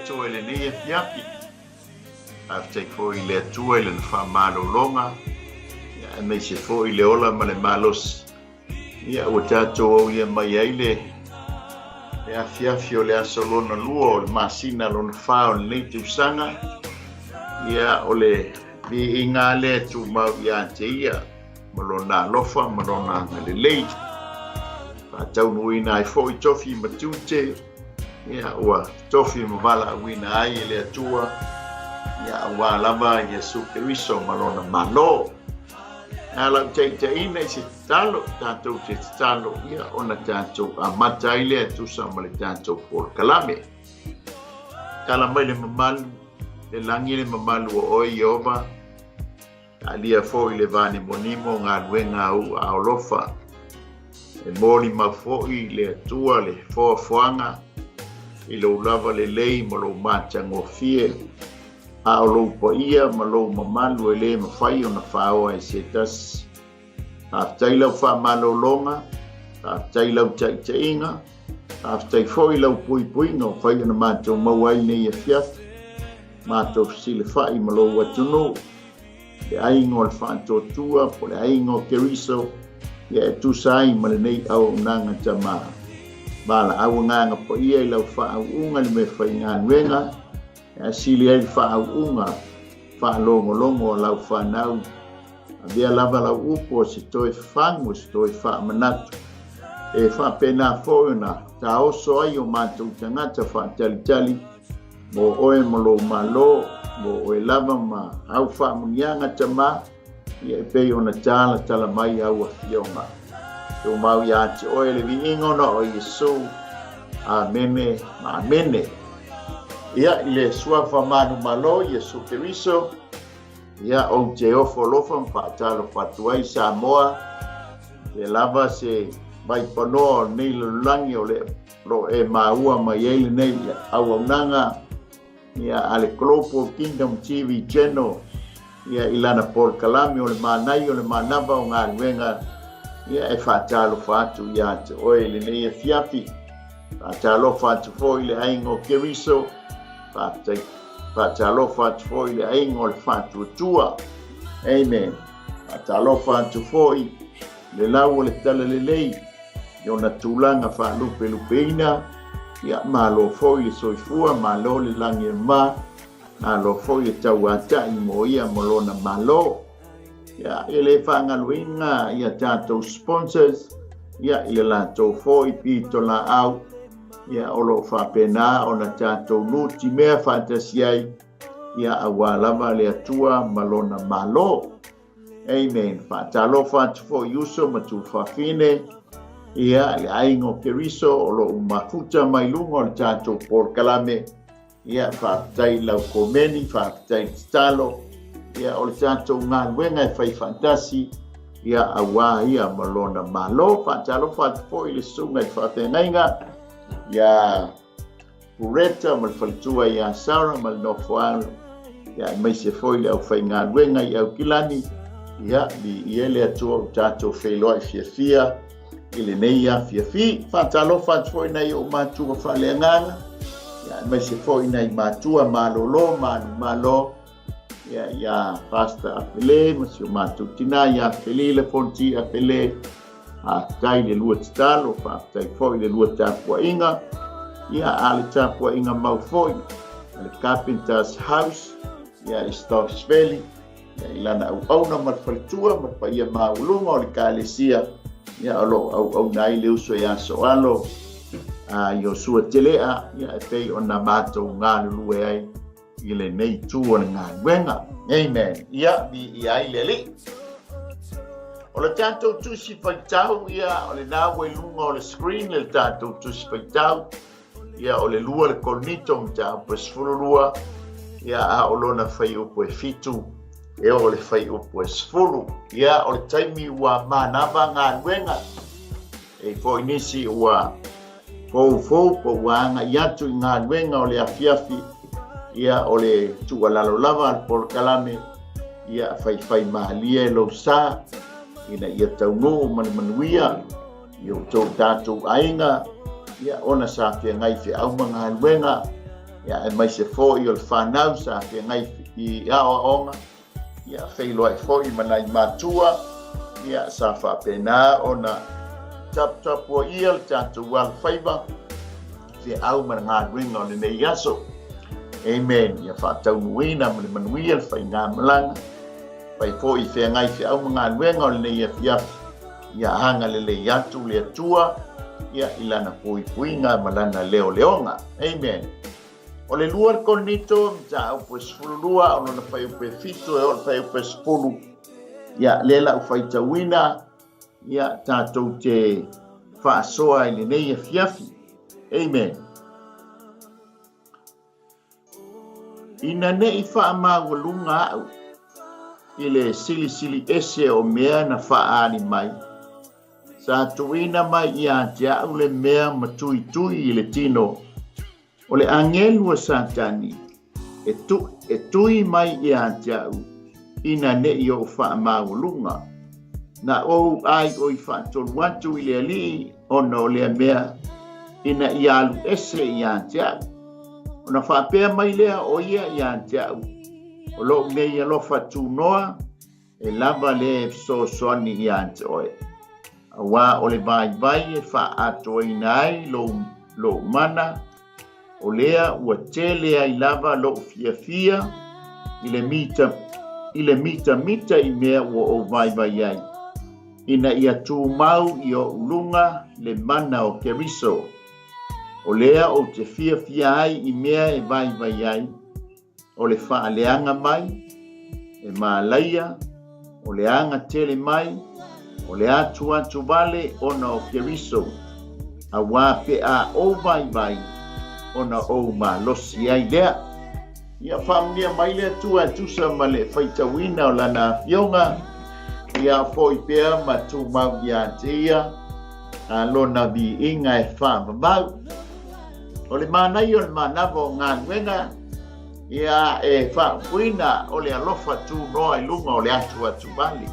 Atua i lenei afiafi. Faafetai foi i le Atua i Lana faamalologa, aemaise foi le ola ma le malosi. Ia, ua tatou aulia mai ai le afiafi o le aso lona lua o le masina lona fa o lenei tausaga. Ia, o le viiga lea e tumau ia te ia ma lona alofa ma lona agalelei. Faataunuuina ai foi tofi ma tiute, ia, ua tofi ma valaauina ai e le Atua, ia, aua lava Iesu Keriso ma lona Malo. A lau taitaiina i se tatalo, tatou te tatalo, ia, ona tatou amata ai lea e tusa ma le tatou polokalame. Tala mai le mamalu, le lagi le mamalu o oe, Ieova, Talia foi le vanimonimo o galuega a ou aolofa. E molimau foi le Atua le foafoaga i lou lava lelei ma lou matagofie, a o lou paia ma lou mamalu e le mafai ona faoa e se tasi. Faafetai lau faamalologa, faafetai lau taitaiga, faafetai foi lau puipuiga ua fai ona matou maua ai nei afiafi, matou fesilafai ma lou atunuu, le aiga o le Faatuatua po le aiga o Keriso, ia e tusa ai ma lenei auaunaga tama. Valaau agaga paia i lau faauuga i le meafaigaluega, e asili ai le faauuga faalogologo a lau fanau. Avea lava lau upu o se toe fafagu, o se toe faamanatu. E faapena foi ona taoso ai o matou tagata faatalitali mo oe ma lou Malo, mo oe lava ma au faamuniaga tama, ia e pei ona talatala mai au afioga. Tumau ia te oe le viiga ona o Iesu. Amene ma amene. Ia, i le Suafa manumalo Iesu Keriso, Ia, ou te ofo alofa ma faatalofa atu ai Samoa, e lava se vaipanoa o lenei lalolagi o le lo e maua mai ai lenei auaunaga ia a le Global Kingdom TV Channel ia i lana polokalame o le Manaia o le Manava o Galuega ia e faatalofa atu ia te oe i lenei afiafi. Faatalofa atu foi i le aiga o Keriso, faafetai Faatalofa atu foi i le aiga o le Faatuatua. Amen. Faatalofa atu foi i le lau o le Talalelei i ona tulaga faalupelupeina. Ia, malo foi le soifua, malo le lagi e mama, malo foi le tauatai mo ia ma lona malo. Ia, e le faagaloina ia tatou sponsors, ia, i le latou foi pitolaau, ia, o lo o faapena ona tatou nutimea faatasi ai, ia, aua lava le Atua ma Lona Malo. Amen. Faatalofa atu foi i uso ma tuafafine, ia, le aiga o Keriso o lo o mafuta mai luga o le tatou polokalame. Ia, faafetai i lau komeni, faafetai i le tatalo. Ia, o le tatou galuega e fai faatasi, ia, aua ia ma lona Malo. Faatalofa atu foi i le susuga i le faafeagaiga ia Pureta ma le faletua ia Sarah ma le nofoaga, ia, aemaise foi le aufaigaluega i Aukilani. Ia, viia le Atua ua tatou feiloai fiafia i lenei afiafi. Faatalofa atu foi nai ou matua faaleagaga, ia, aemaise foi nai matua malolo manumalo, ia, ia Pastor Apele ma si o matou tina ia Felila Fonti Apele. Faafetai le lua tatalo, faafetai foi le lua tapuaiga, ia, a le tapuaiga mau foi a le Carpenter's House, ia, i Stocks Valley, ia, i lana auauna ma le faletua ma le paia maualuga o le Ekalesia, ia, o lo o auauna ai le uso ia Soalo a Iosua Telea, ia, e pei ona matou galulue ai i lenei itu o le galuega. Amen. Ia, viia ai le Alii. O le tatou tusi faitau, ia, o lena ua i luga o le screen le tatou tusi faitau, ia, o le 2 le Korinito mataupu e 12, ia, a o lona fuaiupu e 7, e oo le fuaiupu e 10. Ia, o le taimi ua manava galuega, e foi nisi ua foufou po ua agai atu i galuega o le afiafi, ia, o le tuualalo lava a le polokalame, ia, faifai malie lou sa, ina ia taunuu ma le manuia i o outou tatou aiga, ia, ona sa feagai feau ma galuega. Ia, aemaise foi o le fanau sa feagai i aoaoga, ia, feiloai foi ma nai matua, ia, sa faapena ona taputapuaia le tatou alofaiva, feau ma le galuega o lenei aso. Amen. Ia faataunuuina ma le manuia le faigamalaga, fai foi feagai feau ma galuega o lenei afiafi, ia agalelei atu le Atua ia i lana puipuiga ma lana leoleoga. Amen. O le 2 Korinito, mataupu e 12, o lona fuaiupu e 7 e oo i le fuaiupu e 10. Ia, lea la u faitauina, ia, tatou te faasoa i lenei afiafi. Amen. Ina ne i faamaualuga a'u i le silisili ese o mea na faaali mai, sa tuuina mai ia te a'u le mea matuitui i le tino o le agelu a Satani e, tu, e tui mai ia te a'u ina ne i ou faamaualuga. Na ou ʻaiʻoi faatolu atu i le Alii ona o lea mea ina ia alu ese ia te a'u. Ona faapea mai lea o ia ia te a'u, O lo'u nei alofa tunoa e lava lea e fesoasoani ia te oe, auā o le vaivai e faaatoaina ai lou, lo'u mana, o lea ua tele ai lava lo'u fiafia i le mita, i le mitamita i mea ua ou vaivai ai, ina ia tumau i o'u luga le mana o Keriso. O lea ou te fiafia ai i mea e vaivai ai, o le faaleaga mai, e malaia, o le aga tele mai, o le atuatu vale ona o Keriso, auā pe a ou vaivai, ona ou malosi ai lea. Ia faamanuia mai le Atua e tusa ma le faitauina o Lana Afioga, ia foi pea ma tumau ia te Ia a Lona viiga e faavavau. O le manaia o le manava o galuega, ia e faaupuina o le alofa tunoa i luga o le atuatuvale.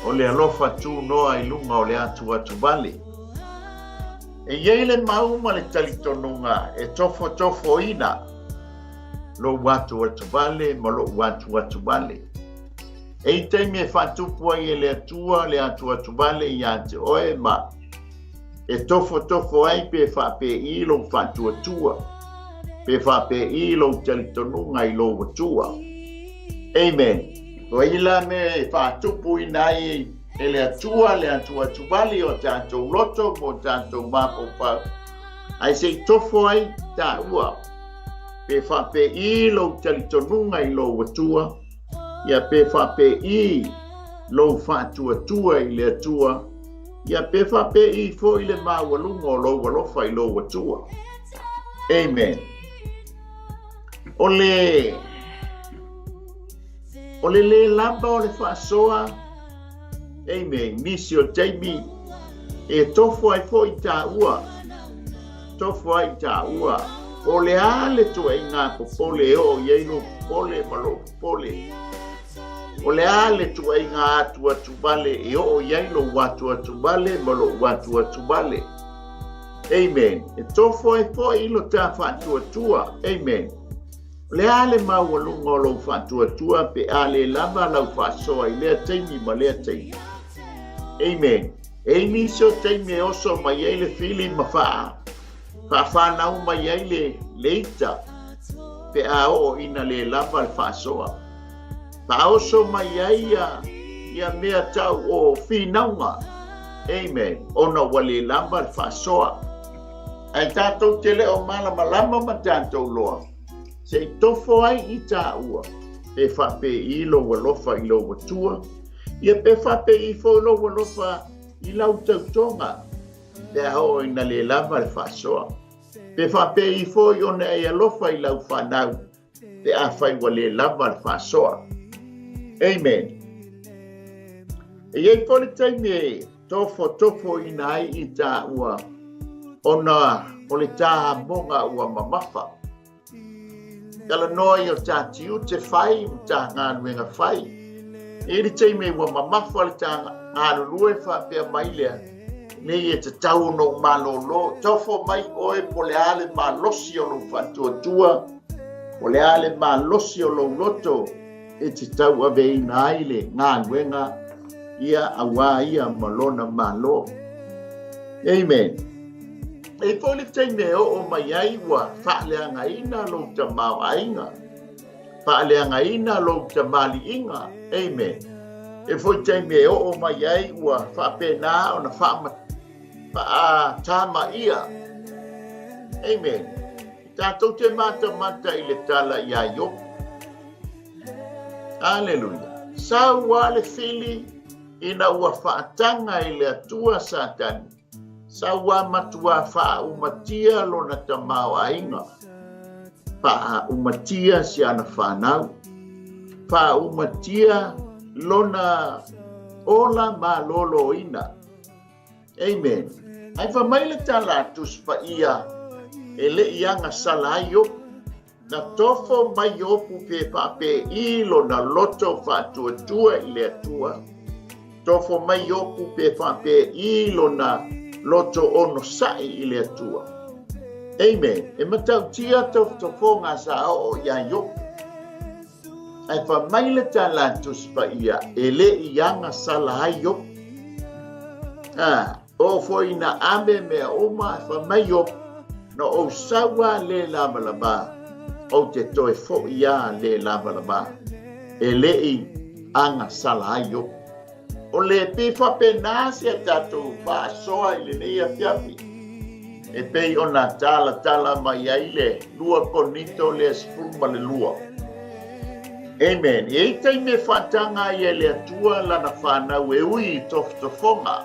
O le alofa tunoa i luga o le atuatuvale. E i ai le mau ma le talitonuga e tofotofoina lou atuatuvale ma lou atuatuvale. E i taimi e faatupu ai e le Atua le atuatuvale ia te oe ma e tofotofo ai pe faapei lou faatuatua, pe faapei lou talitonuga i lou Atua. Amen. O ai la mea e faatupuina ai e le Atua le atuatuvali o tatou loto mo tatou mafaufau, ae se i tofo ai taua, pe faapei lou talitonuga i lou Atua, ia pe faapei lou faatuatua i le Atua, ia pe faapei foi le maualuga o lou alofa i lou Atua. Amen. O le o le lē lava o le faasoa, amen, nisi o taimi e tofo ai foi tāua, tofo ai tāua, o le a le tuaiga popole e oo i ai lou popole ma lou popole. O le a le tuaiga atuatuvale e oo i ai lou atuatuvale ma lou atuatuvale. Amen. E tofo ai foi lo ta faatuatua. Amen. O le a le maualuga o lou faatuatua pe a le lava lau faasoa i lea taimi ma lea taimi. Amen. E i nisi o taimi e oso mai ai le fili ma faa, faafanau mai ai le, le ita pe a oo ina le lava le faasoa. Faaoso mai ai ia, ia mea tau o finauga. Amen. Ona ua le lava le faasoa. Ae tatou te le o malamalama ma tatou loa, se i tofo ai i tāua, pe faapei lou alofa i lou Atua, ia pe faapei foi lou alofa i lau tautoga, pe a oo ina le lava le faasoa. Pe faapei foi ona e alofa i lau fanau, pe afai ua le lava le faasoa. Amen. E i ai foi le taimi e tofotofoina ai i tāua ona o le tāmoga ua mamafa. Talanoa i o tā tiute whai, ma tā galuega whai. E i le taimi ua mamafa le tā galulue whapea mai lea. Nei e tatau ona ou malolo. Tofo mai oe po o le a le malosi o lou faatuatua, po o le a le malosi o lou loto e te tauaveina ai le galuega ia auā ia ma lona Malo. Amen. E i foi le taimi e oo mai ai ua faaleagaina lou tamaoaiga, faaleagaina lou tamaliiga. Amen. E foi taimi e oo mai ai ua faapena ona faatamaia. Amen. Tatou te matamata i le tala iā Iopu. Aleluia. Sau a le fili ina ua faataga i le Atua Satani. Sau a matua faaumatia lona tamaoaiga. Faaumatia si ana fanau. Faaumatia lona ola maloloina. Amen. Ae fai mai le tala a Tusi Paia, e le i agasala ai Iopu. Na tofo mai Iopu pe faapei lona loto faatuatua i le Atua. Tofo mai Iopu pe faapei lona loto onosai i le Atua. Amen. E matautia tofotofoga sa oo iā Iopu. Ae fai mai le tala a Tusi Paia, e le i agasala ai Iopu. A, oo foi ina ame mea uma, fai mai Iopu, Na ou sau a le lavalava, ou te toe foi a le lavalava. E le i agasala ai Iopu. O le pei faapena si a tatou faasoa i lenei afiafi, e pei ona talatala mai ai le 2 Korinito lea 12. Amen. E i ai taimi e faataga ai e le Atua lana fanau e ui i tofotofoga.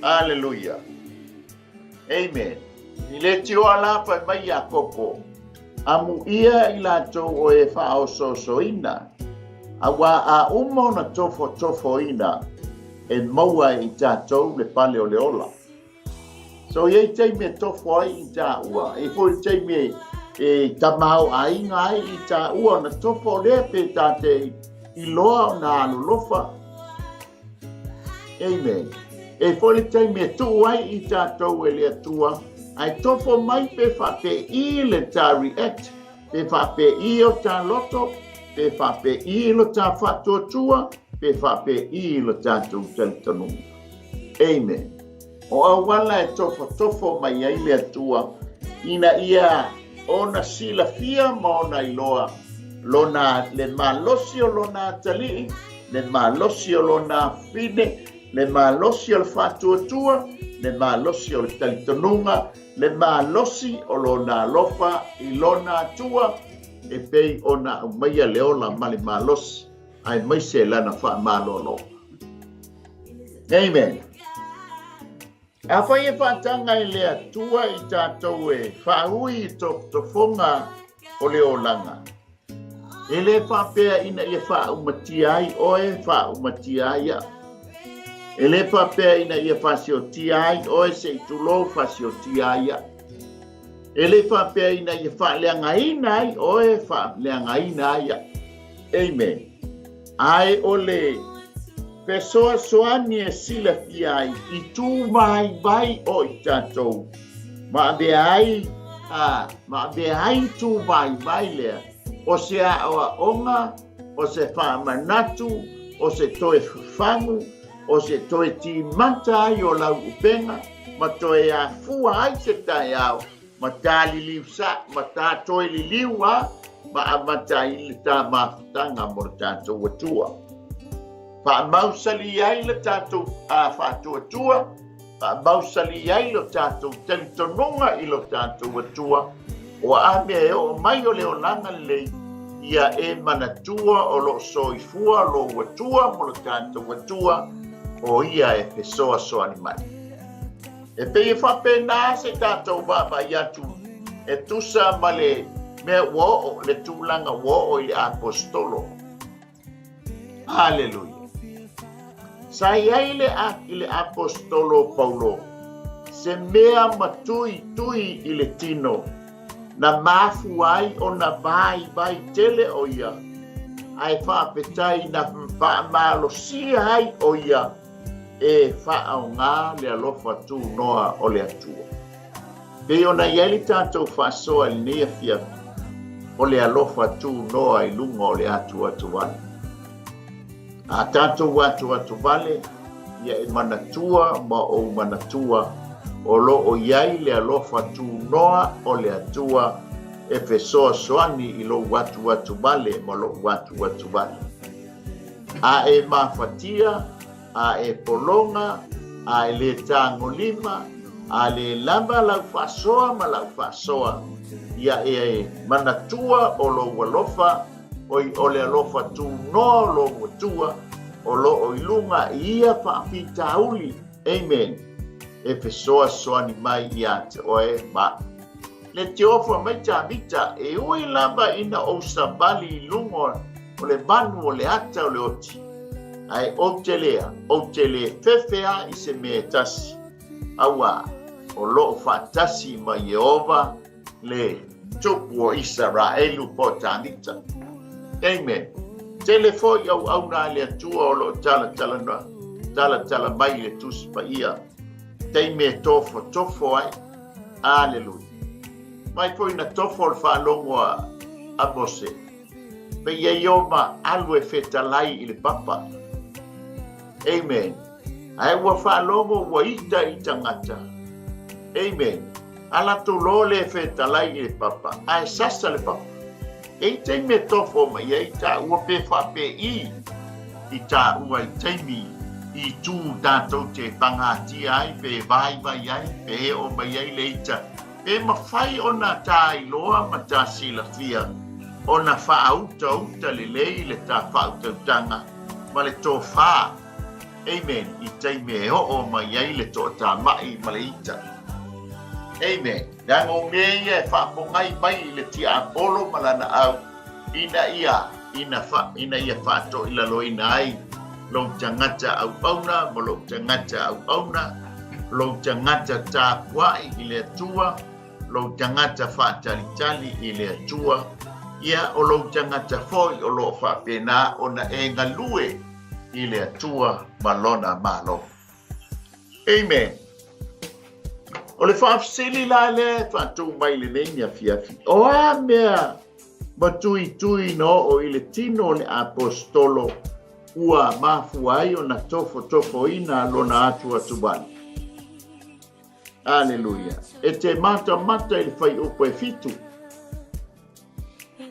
Aleluia. Amen. I le tioa la fai mai Iakopo, Amuia i latou o e faaosoosoina, auā a uma ona tofotofoina, e maua ai i tatou le pale o le ola. So i ai taimi e tofo ai i tāua, e foi le taimi e, e tamaoaiga ai i tāua ona tofo lea pe tā te iloa ona alolofa. Amen. E foi le taimi e tuu ai i tātou e le Atua, ae tofo mai pe faapei le tā react, pe faapei o tā loto, pe faapei lo tā faatuatua, pe faapei lo tātou talitonuga. Amen. O auala e tofotofo mai ai le Atua, ina ia ona silafia ma ona iloa lona le malosi o lona atalii, le malosi o lona afine, le malosi o le faatuatua, le malosi o le talitonuga, le malosi o lona alofa i lona Atua, e pei ona aumaia le ola ma le malosi, aemaise lana faamalolo. Amen. Afai e faataga e le Atua i tatou e faaui i tofotofoga o le olaga, e le faapea ina ia faaumatia ai oe, faaumatia ai au. E le faapea ina ia fasiotia ai oe se i tulou fasiotia ai au. E le faapea ina ia faaleagaina ai oe, faaleagaina ai au. Amen. Ae o le fesoasoani e silafia ai i tūvaivai o i tatou, ma avea ai, a, ma avea ai tūvaivai lea, o se aoaoga, o se faamanatu, o se toe fafagu, o se toe timata ai o lau upega, ma toe afua ai se taeao, ma tā liliu sa, ma tā toe liliu a, ma amata ai le tā mafutaga mo le tātou Atua. Faamausali ai le tātou faatuatua, faamausali ai lo tātou talitonuga i lo tātou Atua, o a mea e oo mai o le olaga lelei, ia e manatua o loo soifua lou Atua mo lo tātou Atua, o ia e fesoasoani mai. E pei e faapena se tatou vaavaai atu e tusa ma le mea ua oo, le tulaga ua oo i le Aposetolo. Aleluia! Sa i ai le, i le Aposetolo Paulo se mea matuitui i le tino, na mafua ai ona vaivai tele o ia, ae faafetai na faamalosia ai o ia. E faaaoga le alofa tunoa o le Atua. Pei ona i ai le tatou faasoa i lenei afiafi, o le alofa tunoa i luga o le atuatuvale. A tatou atuatuvale, ia e manatua ma ou manatua o lo o i ai le alofa tunoa o le Atua e fesoasoani i lou atuatuvale ma lou atuatuvale. A e mafatia, a e pologa, a e lē tagolima, a lē lava lau faasoa ma lau faasoa, ia e manatua o lou alofa, oi o le alofa tunoa o lou Atua, o lo o i luga i ia faafitauli, amen, e fesoasoani mai iā te oe ma le tiofa mai Tavita, e ui lava ina ou savali i luga o le manu o le ata o le oti, ae ou te lea, ou te lē fefe a i se mea e tasi, auā, o lo'o faatasi ma Ieova le Tupu o Isaraelu po o Tavita. Amen. Tele foi auauna a le Atua o lo'o talatala, talatala mai i le Tusi Paia, taimi e tofotofo ai. Aleluia. Mai foi na tofo le faalogo a Mose. Pei ia Iova alu e fetalai i le papa. Amen. Ae ua faalogo ua ita i tagata. Amen. A latou loa le fetalai i le papa, ae sasa le papa. E i taimi e tofo mai ai taua pe faapei i taua i taimi i tū tātou te pagatia ai pe vaivai ai pe oo mai ai le ita pe mafai ona tāiloa ma tāsilafia ona faautauta lelei le tā faautautaga ma le tofā, amen, i taimi e oo mai ai le toatamai ma le ita. Amen. Leaga o mea ia e faapogai mai i le tiapolo ma lana au, ina ia, ina fa, ina ia faatoilaloina ai lou tagata auauna ma lou tagata auauna, lou tagata tapuai i le Atua, lou tagata faatalitali i le Atua, ia o lou tagata foi o lo o faapena ona e galue i le Atua ma Lona Malo. Amen. O le faafesili la lea e faatu mai lenei ni afiafi, o a mea matuitui na oo i le tino o le aposetolo ua mafua ai ona tofotofoina lona atuatuvale? Aleluia. E te matamata i le fuaiupu e 7.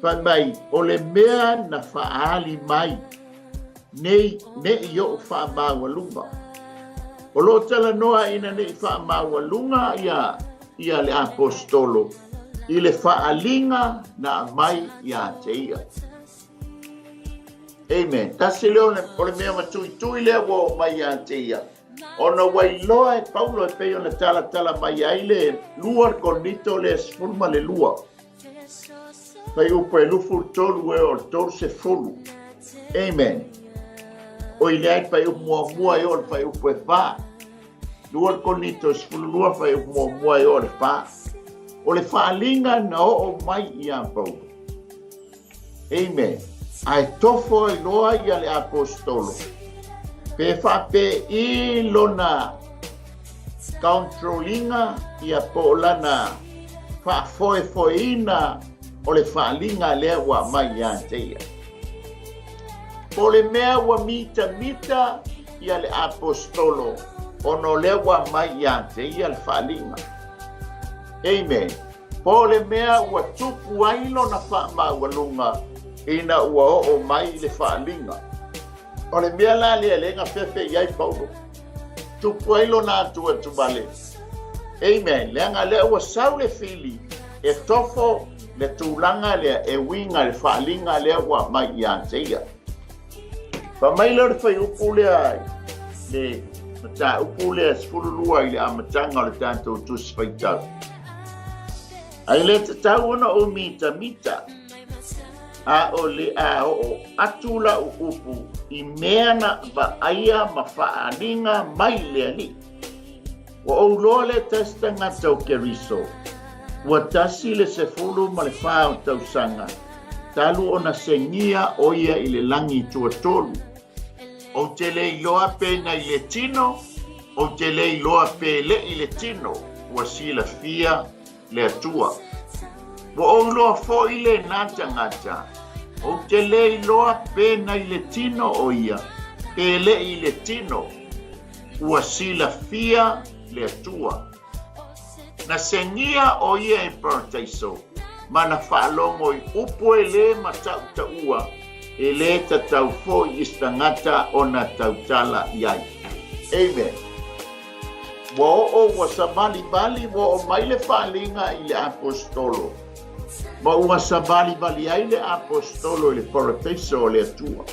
Fai mai, o le mea na faaali mai nei ne'i o'u faamaualuga. O lo o talanoa ina ne'i faamaualuga ia, ia le aposetolo i le faaaliga na aumai iā te ia. Amen. Tasi lea o le mea matuitui lea ua oo mai iā te ia. Ona ua iloa e Paulo e pei ona talatala mai ai le 2 Korinito le 12. Fuaiupu e 23 e o le 30. Amen. O i lea fuaiupu muamua e o le fuaiupu e 4. 2 Korinito 12 fuaiupu muamua e o le 4. O le faaaliga na oo mai iā Paulo. Amen. Ae tofo ai loa ia le aposetolo, pe faapei lona control-ina ia po o lana faafoefoeina o le faaaliga lea ua aumai ia te ia. Po o le mea ua mitamita ia le aposetolo ona o lea ua aumai ia te ia le faaaliga. Amen. Po o le mea ua tupu ai lona faamaualuga ina ua oo mai le faaaliga. O le mea la lea lea na fefe i ai Paulo. Tupu ai lona atuatuvale. Amen. Leaga lea ua sau le fili e tofo le tulaga lea e uiga i le faaaliga lea ua aumai ia te ia. Fai mai lea o le fuaiupu lea le mataupu lea 12 i le amataga o le tatou Tusi Faitau. Ae le tatau ona ou mitamita, a o le a oo atu lau upu i mea na vaaia ma faaaliga mai le Alii. Ua ou loa le tasi tagata o Keriso, ua tasi le 14 o tausaga, talu ona segia o ia i le lagi tuatolu. Ou te le iloa pe na i le tino, ou te le iloa pe leʻi le tino, ua silafia le Atua. Ua ou iloa foi lena tagata, ou te le iloa pe na i le tino o ia, pe leʻi le tino, ua silafia le Atua. Na segia ʻo ia i Parataiso ma na faalogo i upu e lē mataʻutaʻua, e lē tatau foi i se tagata ona tautala i ai. Amen. Ua oo, ua savalivali, ua oo mai le faaliga i le Aposetolo, ma ua savalivali ai le Aposetolo i le Parataiso o le Atua.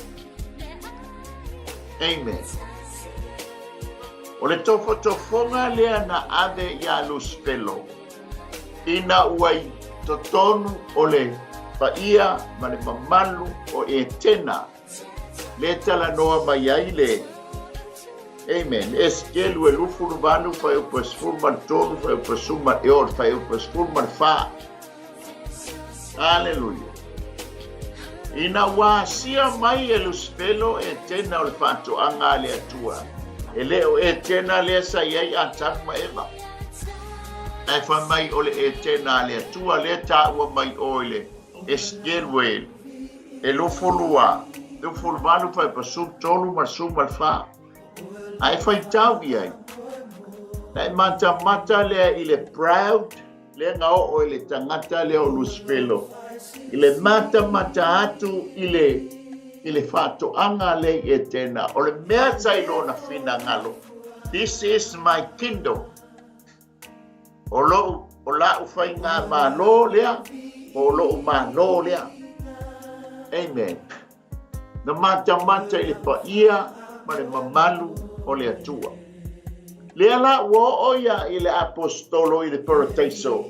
Amen. O le tofotofoga lea na ave iā Lusifelo, ina ua i totonu o le paia ma le mamalu o Etena, lea talanoa mai ai le Amen. Esekielu e 28, fuaiupu e 13, fuaiupu e 16, fuaiupu e 14. Aleluia. Ina ua asia mai e Lusifelo Etena o le faatoaga a le Atua, e le o Etena lea sa i ai Atamu ma Eva. Ae fai mai o le Etena a le Atua lea taua mai o i le Esekielu e 22, 28, fuaiupu 13 ma le 14. A e faitau i ai, na e matamata lea i le proud Lea na oo i le tagata lea o Lusifelo, i le matamata atu i le, i le faatoaga lea i Etena, o le mea sa i lona finagalo, This is my kingdom. O lou, o la'u faigamalo lea, po o lo'u malo lea. Amen. Na matamata i le paia ma le mamalu o le Atua. Lea la ua oo ia i le Aposetolo i le Parataiso,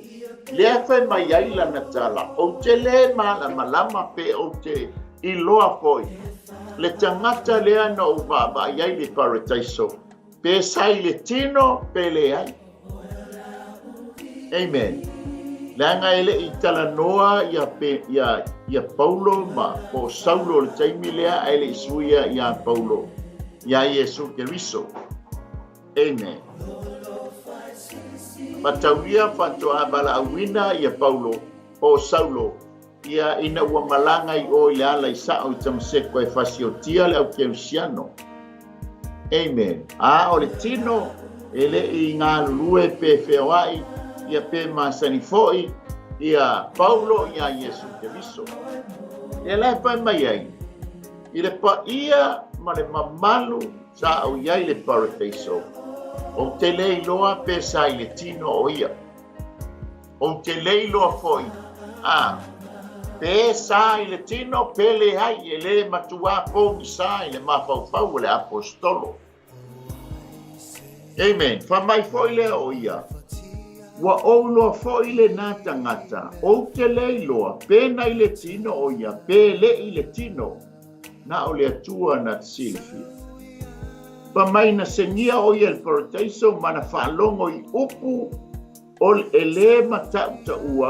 lea e fai mai ai lana tala, Ou te lē malamalama pe ou te iloa foi le tagata lea na ou vaavaai ai i le Parataiso, pe sa i le tino pe leai. Amen. Leaga e le i talanoa ia, pe, ia, ia Paulo ma po o Saulo le taimi lea ae le i suia iā Paulo iā Iesu Keriso. Amen. Mataulia faatoa valaauina ia Paulo po o Saulo ia ina ua malaga i o i le ala i sao i Tamaseko e fasiotia le au Kerisiano. Amen. A o le tino e le i galulue pe feoai ia pe masani foi ia Paulo iā Iesu Keriso. Lea la e fai mai ai, i le paia ma le mamalu sa ou i ai i le parataiso, ou te le iloa pe sa i le tino o ia. Ou te le iloa foi, ā, pe sa i le tino, pe leai, e lē matuā pogisa i le mafaufau o le Aposetolo. Amen. Fai mai foi lea o ia, Ua ou iloa foi lenā tagata, ou te le iloa, pe na i le tino o ia, pe le i le tino, na o le Atua na te silafia. Fai mai na segia o ia i le Parataiso ma na faalogo i upu O e lē mataʻutaʻua,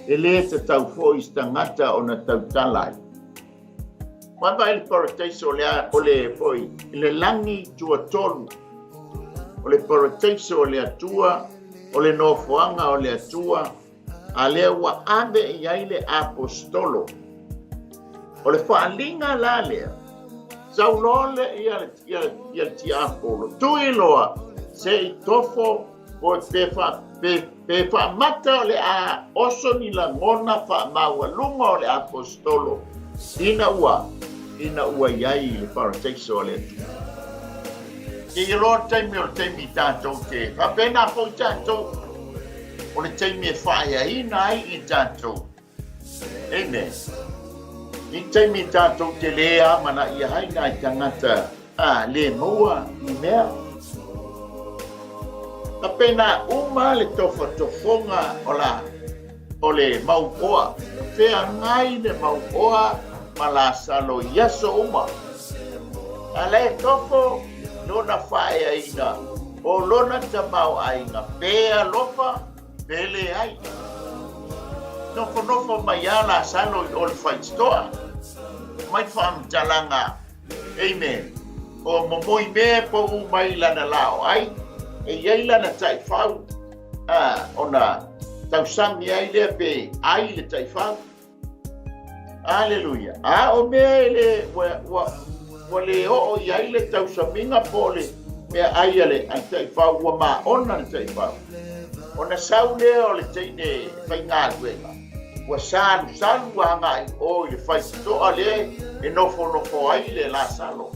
e lē tatau foi i se tagata ona tautala ai. Vaavaai le parataiso lea o le foi i le lagi tuatolu, o le parataiso o le Atua, o le nofoaga o le Atua, a lea ua ave i ai le Aposetolo. O le faaliga la lea, sau loa le ia ia ia le tiapolo, tui loa se i tofo Koe pe, fa, pe, pe faamata o le a oso ni lagona faamaualuga o le Aposetolo ina ua, ina ua i ai i le parataiso a le Atua. Kēia loa le taimi o le taimi i tātou te faapena foi tātou o le taimi e faaeaina ai i tātou. Amen. I taimi tātou te lē amanaia ai nā i tangata a lē maua ni mea. Ka pēnā uma le tofatofoga o la o le mau oa, feagai le mau oa ma Lasalo i aso uma. A la e tofo lona faaeaina o lona tamaoaiga pe alofa Pe leai. Nofonofo mai a Lasalo i o le faitotoa. Mai faamatalaga. Amen. O momoi mea e pau mai lana lao ai, e iai lana taifau, a, ona tausami ai lea pe ai le taifau. Aleluia. A o mea e le, ua, ua, ua le oo i ai le tausamiga po o le mea ai a le taifau, ua maona le taifau. Ona sau lea o le teine faigaluega, ua salusalu agai i o i le faitotoa lea e nofonofo ai le Lasalo.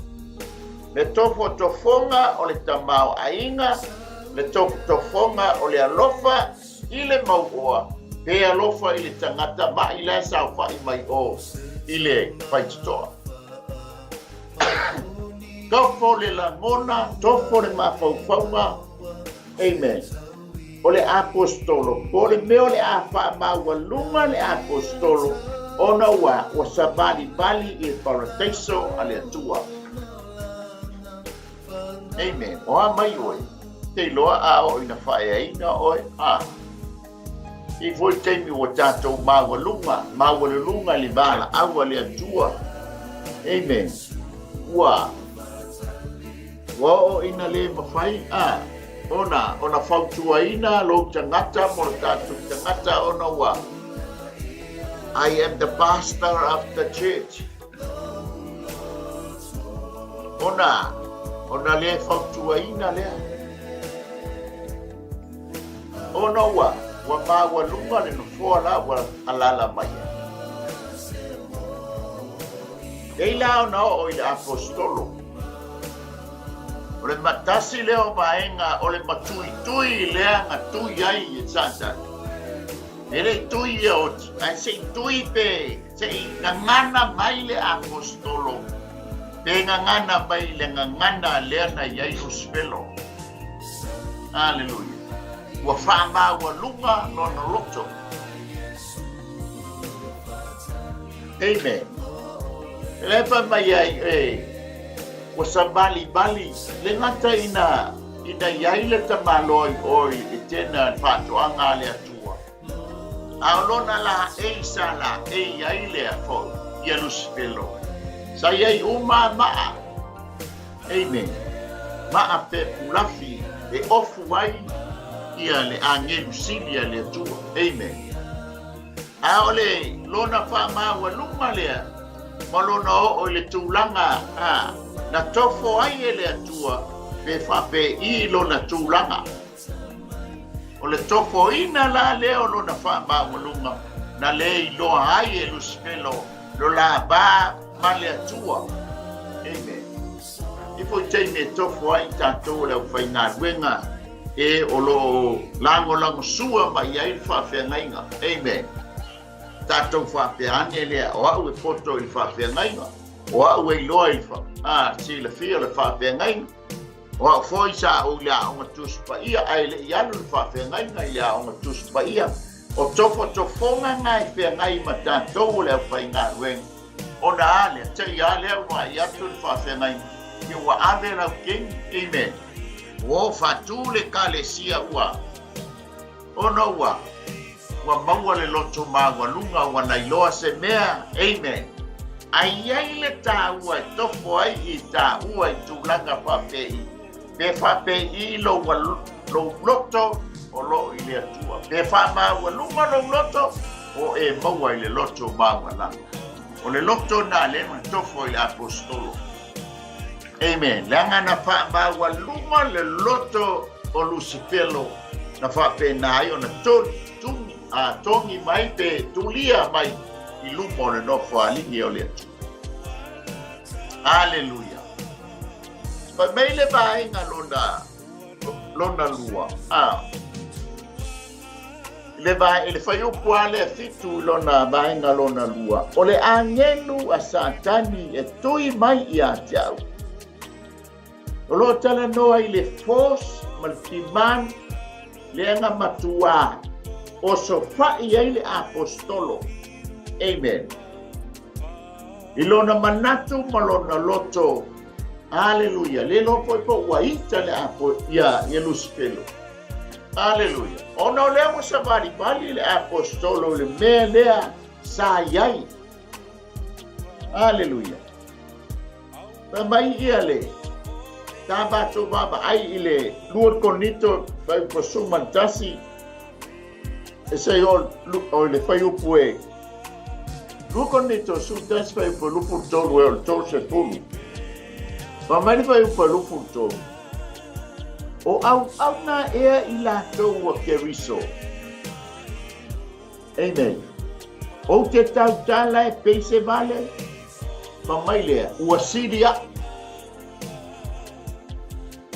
Le tofotofoga o le tamaoaiga, le tofotofoga o le alofa i le mauoa, pe alofa i le tagata maʻi la e saofaʻi mai o i le faitotoa. Tofo le lagona, tofo le mafaufauga. Amen. O le Aposetolo, po o le mea o le a faamaualuga le Aposetolo, ona ua, ua savalivali i le parataiso a le Atua. Amen. O a mai oe, te iloa a oo ina faaeaina oe, a. I foi taimi ua tatou maualuga, maualuluga i le valaau a le Atua. Amen. Ua, ua oo ina le mafai a, ona, ona fautuaina lou tagata mo le tatou tagata ona ua, I am the pastor of the church. Ona, ona le fautuaina lea. Ona ua, ua maualuga le nofoa la ua alala mai ai. Nei la ona oo i le aposetolo. O le matasi lea o vaega o le matuitui lea na tui ai e Satani. E le i tui ia oti, ae se i tui pe se i gagana mai le aposetolo, pe gagana mai le gagana lea na i ai Lusifelo. Aleluia. Ua faamaualuga lona loto. Amen. E le fai mai ai, e, ua savalivali, le gata ina, ina iai le tamaloa i oi e tena le faatoaga a le Atua. A o lona laei sa laei ai lea foi ia Lusifelo. Sa iai uma maa. Amen. Maa pepulafi e ofu ai ia le agelu sili a le Atua. Amen. A o le lona faamaualuga lea ma lona oo i le tulaga a na tofo ai e le Atua pe faapei lona tulaga. O le tofoina la lea o lona faamaualuga na le iloa ai e Lusifelo lo la va ma le Atua. Amen. I foi taimi e tofo ai tatou o le aufaigaluega e o lo o lagolagosua mai ai le faafeagaiga. Amen. Tatou faapea ane lea, o au e poto i le faafeagaiga, o au e iloa i le fa, a, silafia le faafeagaiga. O au foi sa ou i le Aoga Tusi Paia, ae le i alu le faafeagaiga i le Aoga Tusi Paia. O tofotofoga na e feagai ma tatou o le aufaigaluega. Ona a lea, te i a lea ua vaai atu le faafeagaiga, ia ua ave lau keni. Amen. Ua o faatu le Ekalesia ua, ona ua, ua maua le loto maualuga ua na iloa se mea. Amen. A i ai le taua e tofo ai i taua i tulaga faapei, pe faapei lou, lou loto o loo i le Atua. Pe faamaualuga lou loto, o e maua i le loto maualalo. O le loto na lea na tofo i le aposetolo. Amen. Leaga na faamaualuga le loto o Lusifelo na faapena ai ona toli, tuni, a togi mai pe tulia mai i luma o le nofoalii o le Atua. Aleluia. Fai mai le vaega lona, lona lua. A. Le vae, le fuaiupu a lea fitu i lona vaega lona lua, o le agelu a Satani e tui mai ia te au. O lo o talanoa i le force ma le demand lea na matuā osofaʻi ai le aposetolo. Amen. I lona manatu ma lona loto. Aleluia. Le iloa foi po ua ita le apo, ia, ia Lusifelo. Aleluia. Ona o lea ua savalivali le aposetolo i le mea lea sa i ai. Aleluia. Fai mai ia le. Ta matou vaavaai i le 2 Korinito fuaiupu 11, e se o le fuaiupu e 2 Korinito 11 fuaiupu 23 e o le 30. Fai mai le fuaiupu 23, O auauna ea i latou ua Keriso. Amen. Ou te tautala e pei se vale, fa mai lea, ua sili au.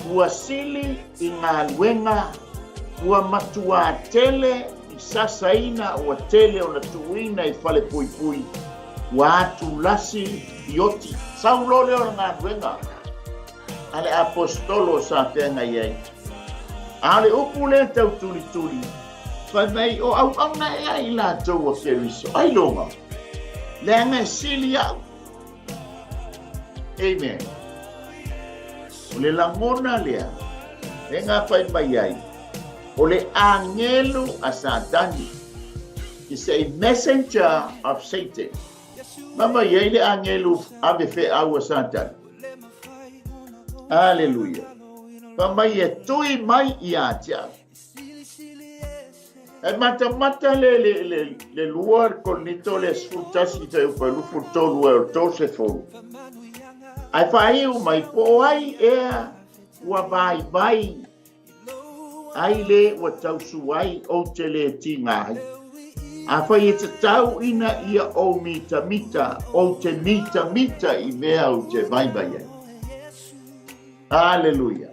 Ua sili i galuega, ua matuā tele i sasaina, ua tele ona tuuina i falepuipui, ua atulasi i oti. Sau loa lea o le galuega a le Aposetolo sa feagai ai. A o le upu lea tau tulituli, fai mai, o auauna ea i latou a Keriso? Ailoga, leaga e sili au. Amen. O le lagona lea, e ngā fai mai ai, o le agelu a Satani, is a messenger of Satan. Ma mai ai le agelu ave feau a Satani. Aleluia. Fa mai e tui mai ia te au. E matamata le, le, le, le lua Korinito le 11 te upa lufu tolu e o tolu se folu. Ai whaiu mai po o ai ea ua vai vai ai le ua tausu ai ou te le tinga ai. A whai e te tau ina ia ou mita mita, ou te mita mita i mea ou te vai vai ai. Aleluia.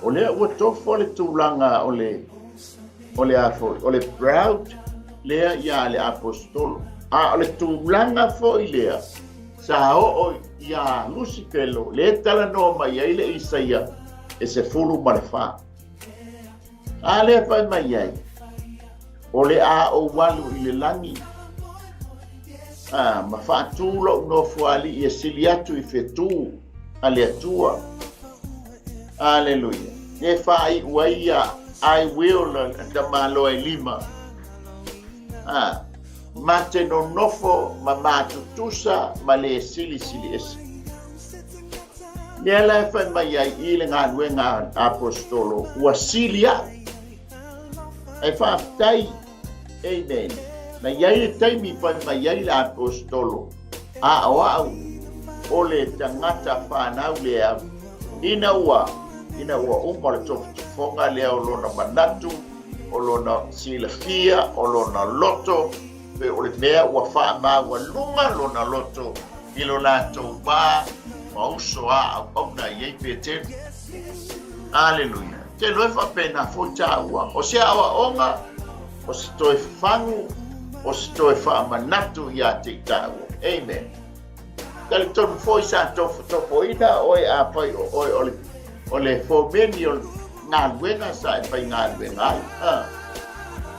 O lea ua tofo le tulaga o le o le a foi, o le proud lea ia le apostolo. A o le tulaga foi lea sa oo ia Lusifelo, le talanoa mai ai le Isaia e 14. A lea fai mai ai, o le a ou alu i le lagi, a, ma faatū lou nofoalii e sili atu i fetū a le Atua. Aleluia. E faaiu ai ia I will tamaloa e lima. A, ma te nonofo ma matutusa ma le silisili ese. Mea la e fai mai ai i le galuega a apostolo, ua sili au. E faafetai, amen. Na i ai le taimi fai mai ai le apostolo, a o au o le tagata fanau lea, ina ua, ina ua uma le tofotofoga lea o lona manatu, o lona silafia, o lona loto, Pe o le mea ua faamaualuga lona loto i lo latou va ma uso a auauna i ai Petelu. Aleluia. Te loe faapena foi tāua. O se aoaoga, o se toe fagu, o se toe faamanatu iā te i tāua. Amen. Talitonu foi sa tofotofoina oe afai o oe o le, o le fomeni o le galuega sa e faigaluega ai. Ah.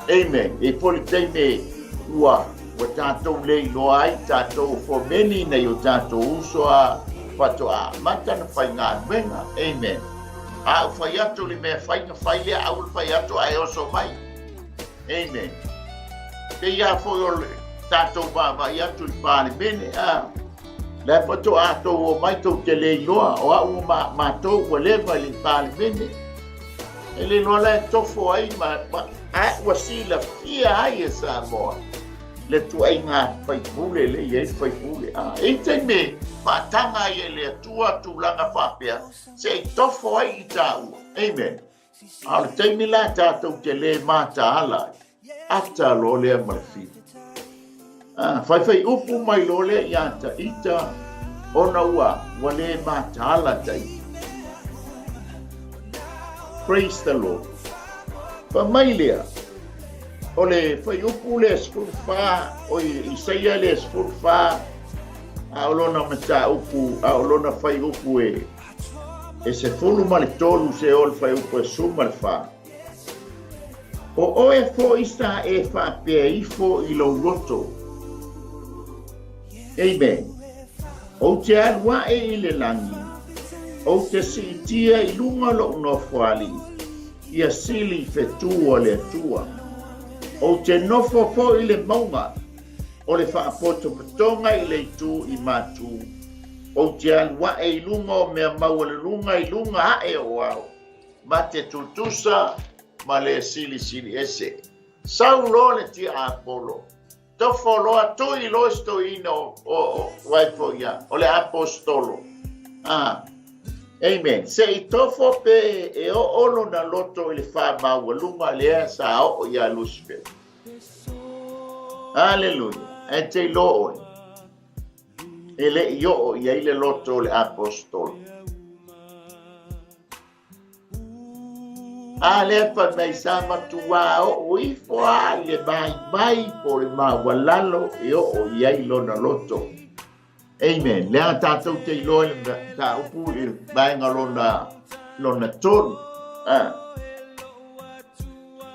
Amen. E foi le taimi ua ua tatou le iloa ai tatou o fomeni nei o tatou uso a faatoa amata na faigaluega. Amen. A u fai atu le mea fai na fai lea, a u fai atu ae oso mai. Amen. Pei a foi o le tatou vaavaai atu i Palemene, a la e faatoa tou o mai tou te le iloa, o au ma matou ua leva i le Palemene. E le iloa la e tofo ai ma, ma a ua silafia ai e Samoa le tuaiga faipule le i ai le faipule. A, e i taimi e faataga ai e le Atua tulaga faapea, se i tofo ai i tāua. Amen. A o le taimi la tatou te le mataala ai, ata loa lea ma le fiu. A, faifai upu mai loa lea iā Taita, ona ua, ua le mataala Taita. Praise the Lord. Fa mai lea, o le fuaiupu lea 14, o Isaia lea 14, a o lona mataupu, a o lona fuaiupu e, E 13 se o le fuaiupu e 14. O oe foi sa e faapea ifo i lou loto. Amen. Ou te alu ae i le lagi, ou te siitia i luga lou nofoalii, ia sili fetū a le Atua. Ou te nofo foi i le mauga o le faapotopotoga i le itu i matu. Ou te alu aʻe i luga o mea maualuluga i luga aʻe o ao, ma te tutusa ma le silisili ese. Sau loa le tiapolo, tofo loa tui loa si toeaina o, o, o, waifo ia, o le aposetolo. Ah, amen. Se i tofo pe e oo lona loto i le faamaualuga lea sa oo iā Lusifela. Aleluia. Ae te iloa oe, e le i oo i ai le loto o le aposetolo. A lea fai mai sa matuā oo ifo lava i le vaivai po o le maualalo e oo i ai lona loto. Amen. Leaga tatou te iloa i le mataupu i le vaega lona, lona tolu. Ah.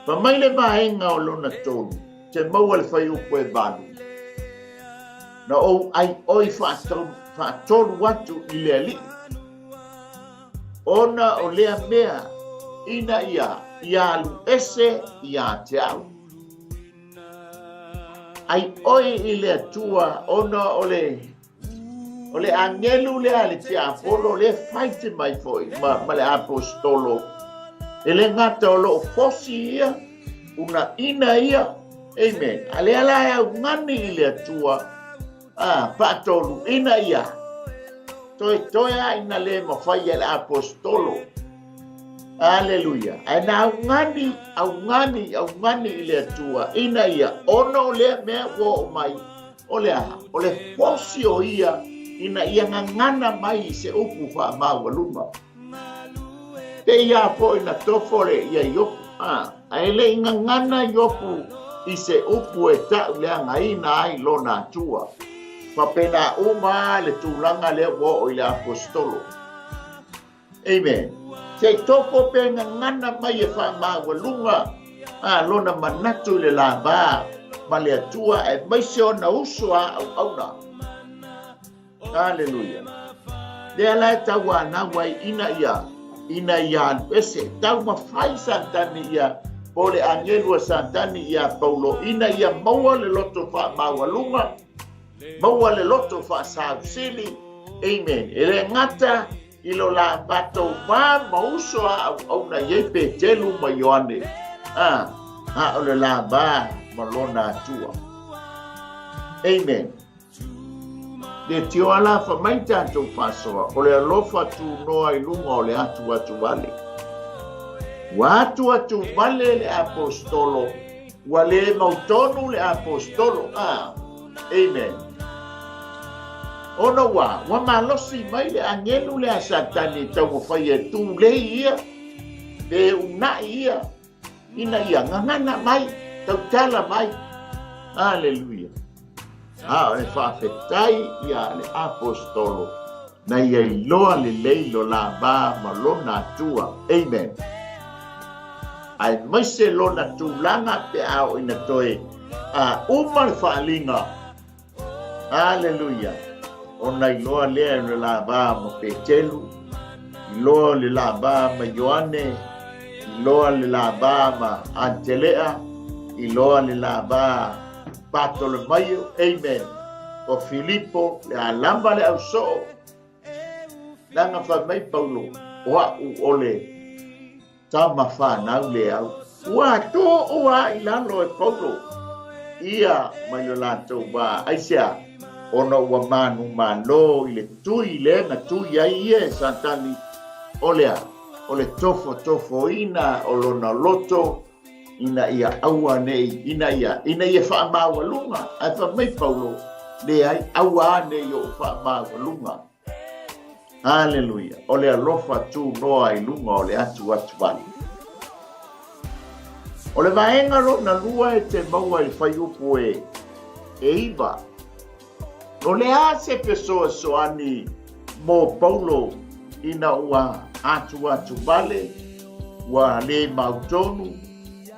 Fai mai le vaega o lona tolu, te maua le fuaiupu e valu. Na ou ʻai ʻoi faatolu atu i le Alii. Ona o lea mea, ina ia ia alu ese ia te au. Ai ʻoe i le Atua ona o le o le agelu lea a le tiapolo lea faite mai foi ma, ma le aposetolo. E le gata o loo fosi ia, unaina ia, amen. A lea la e augani i le Atua, a, faatoluina ia, toetoe a ina le mafai e le aposetolo. Aleluia. Ae na augani, augani, augani i le Atua, ina ia, ona o lea mea ua oo mai, o le aha? O le fosi o ia, ina ia gagana mai i se upu faamaualuga. Pei a foi na tofo le ia Iopu, a, ae le i gagana Iopu i se upu e ta'uleagaina ai lona Atua. Faapena uma a le tulaga lea ua oo i le Aposetolo. Amen. Se i tofo pe gagana mai e faamaualuga a lona manatu i le lava ma le Atua aemaise ona uso a auauna. Aleluia. Lea la e tauanau ai ina ia ina ia alu ese. Taumafai Satani ia po o le agelu a Satani iā Paulo ina ia maua le loto faamaualuga, maua le loto faasausili. Amen. E le gata i lo la matou va ma uso a auauna i ai Petelu ma Ioane, a, a o le la va ma lona Atua. Amen. Le tio ala fa mai tatou faasoa, o le alofa tunoa i luga o le atuatuvale. Ua atuatuvale le aposetolo, ua le mautonu le aposetolo. Ah, amen. Ona ua, ua malosi mai le agelu lea a Satani e taumafai e tulei ia, pe unaʻi ia, ina ia gagana mai, tautala mai. Aleluia. A o le faafetai ia le aposetolo na ia iloa lelei lo la va ma lona Atua. Amen. Aemaise lona tulaga pe a oo ina toe a uma le faaaliga. Aleluia. Ona iloa lea e le la va ma Petelu, iloa le la va ma Ioane, iloa le la va ma Antelea, iloa le la va Patolomaio, amen. O Filipo, le alama le ausoo, leaga fai mai Paulo, o a'u o le tama fanau le au. Ua too a i lalo e Paulo ia mai lo latou va. Aisea? Ona ua manumalo i le tui lea na tui ai ia e Satani, o le a? O le tofotofoina o lona loto ina ia aua nei, ina ia, ina ia faamaualuga. Ae fai mai Paulo, leai, aua nei ou faamaualuga. Haleluia. O le alofa tunoa i luga o le atuatuvale. O le vaega lona lua e te maua i le fuaiupu e, e iva. No le a se fesoasoani mo Paulo ina ua atuatuvale, ua le mautonu,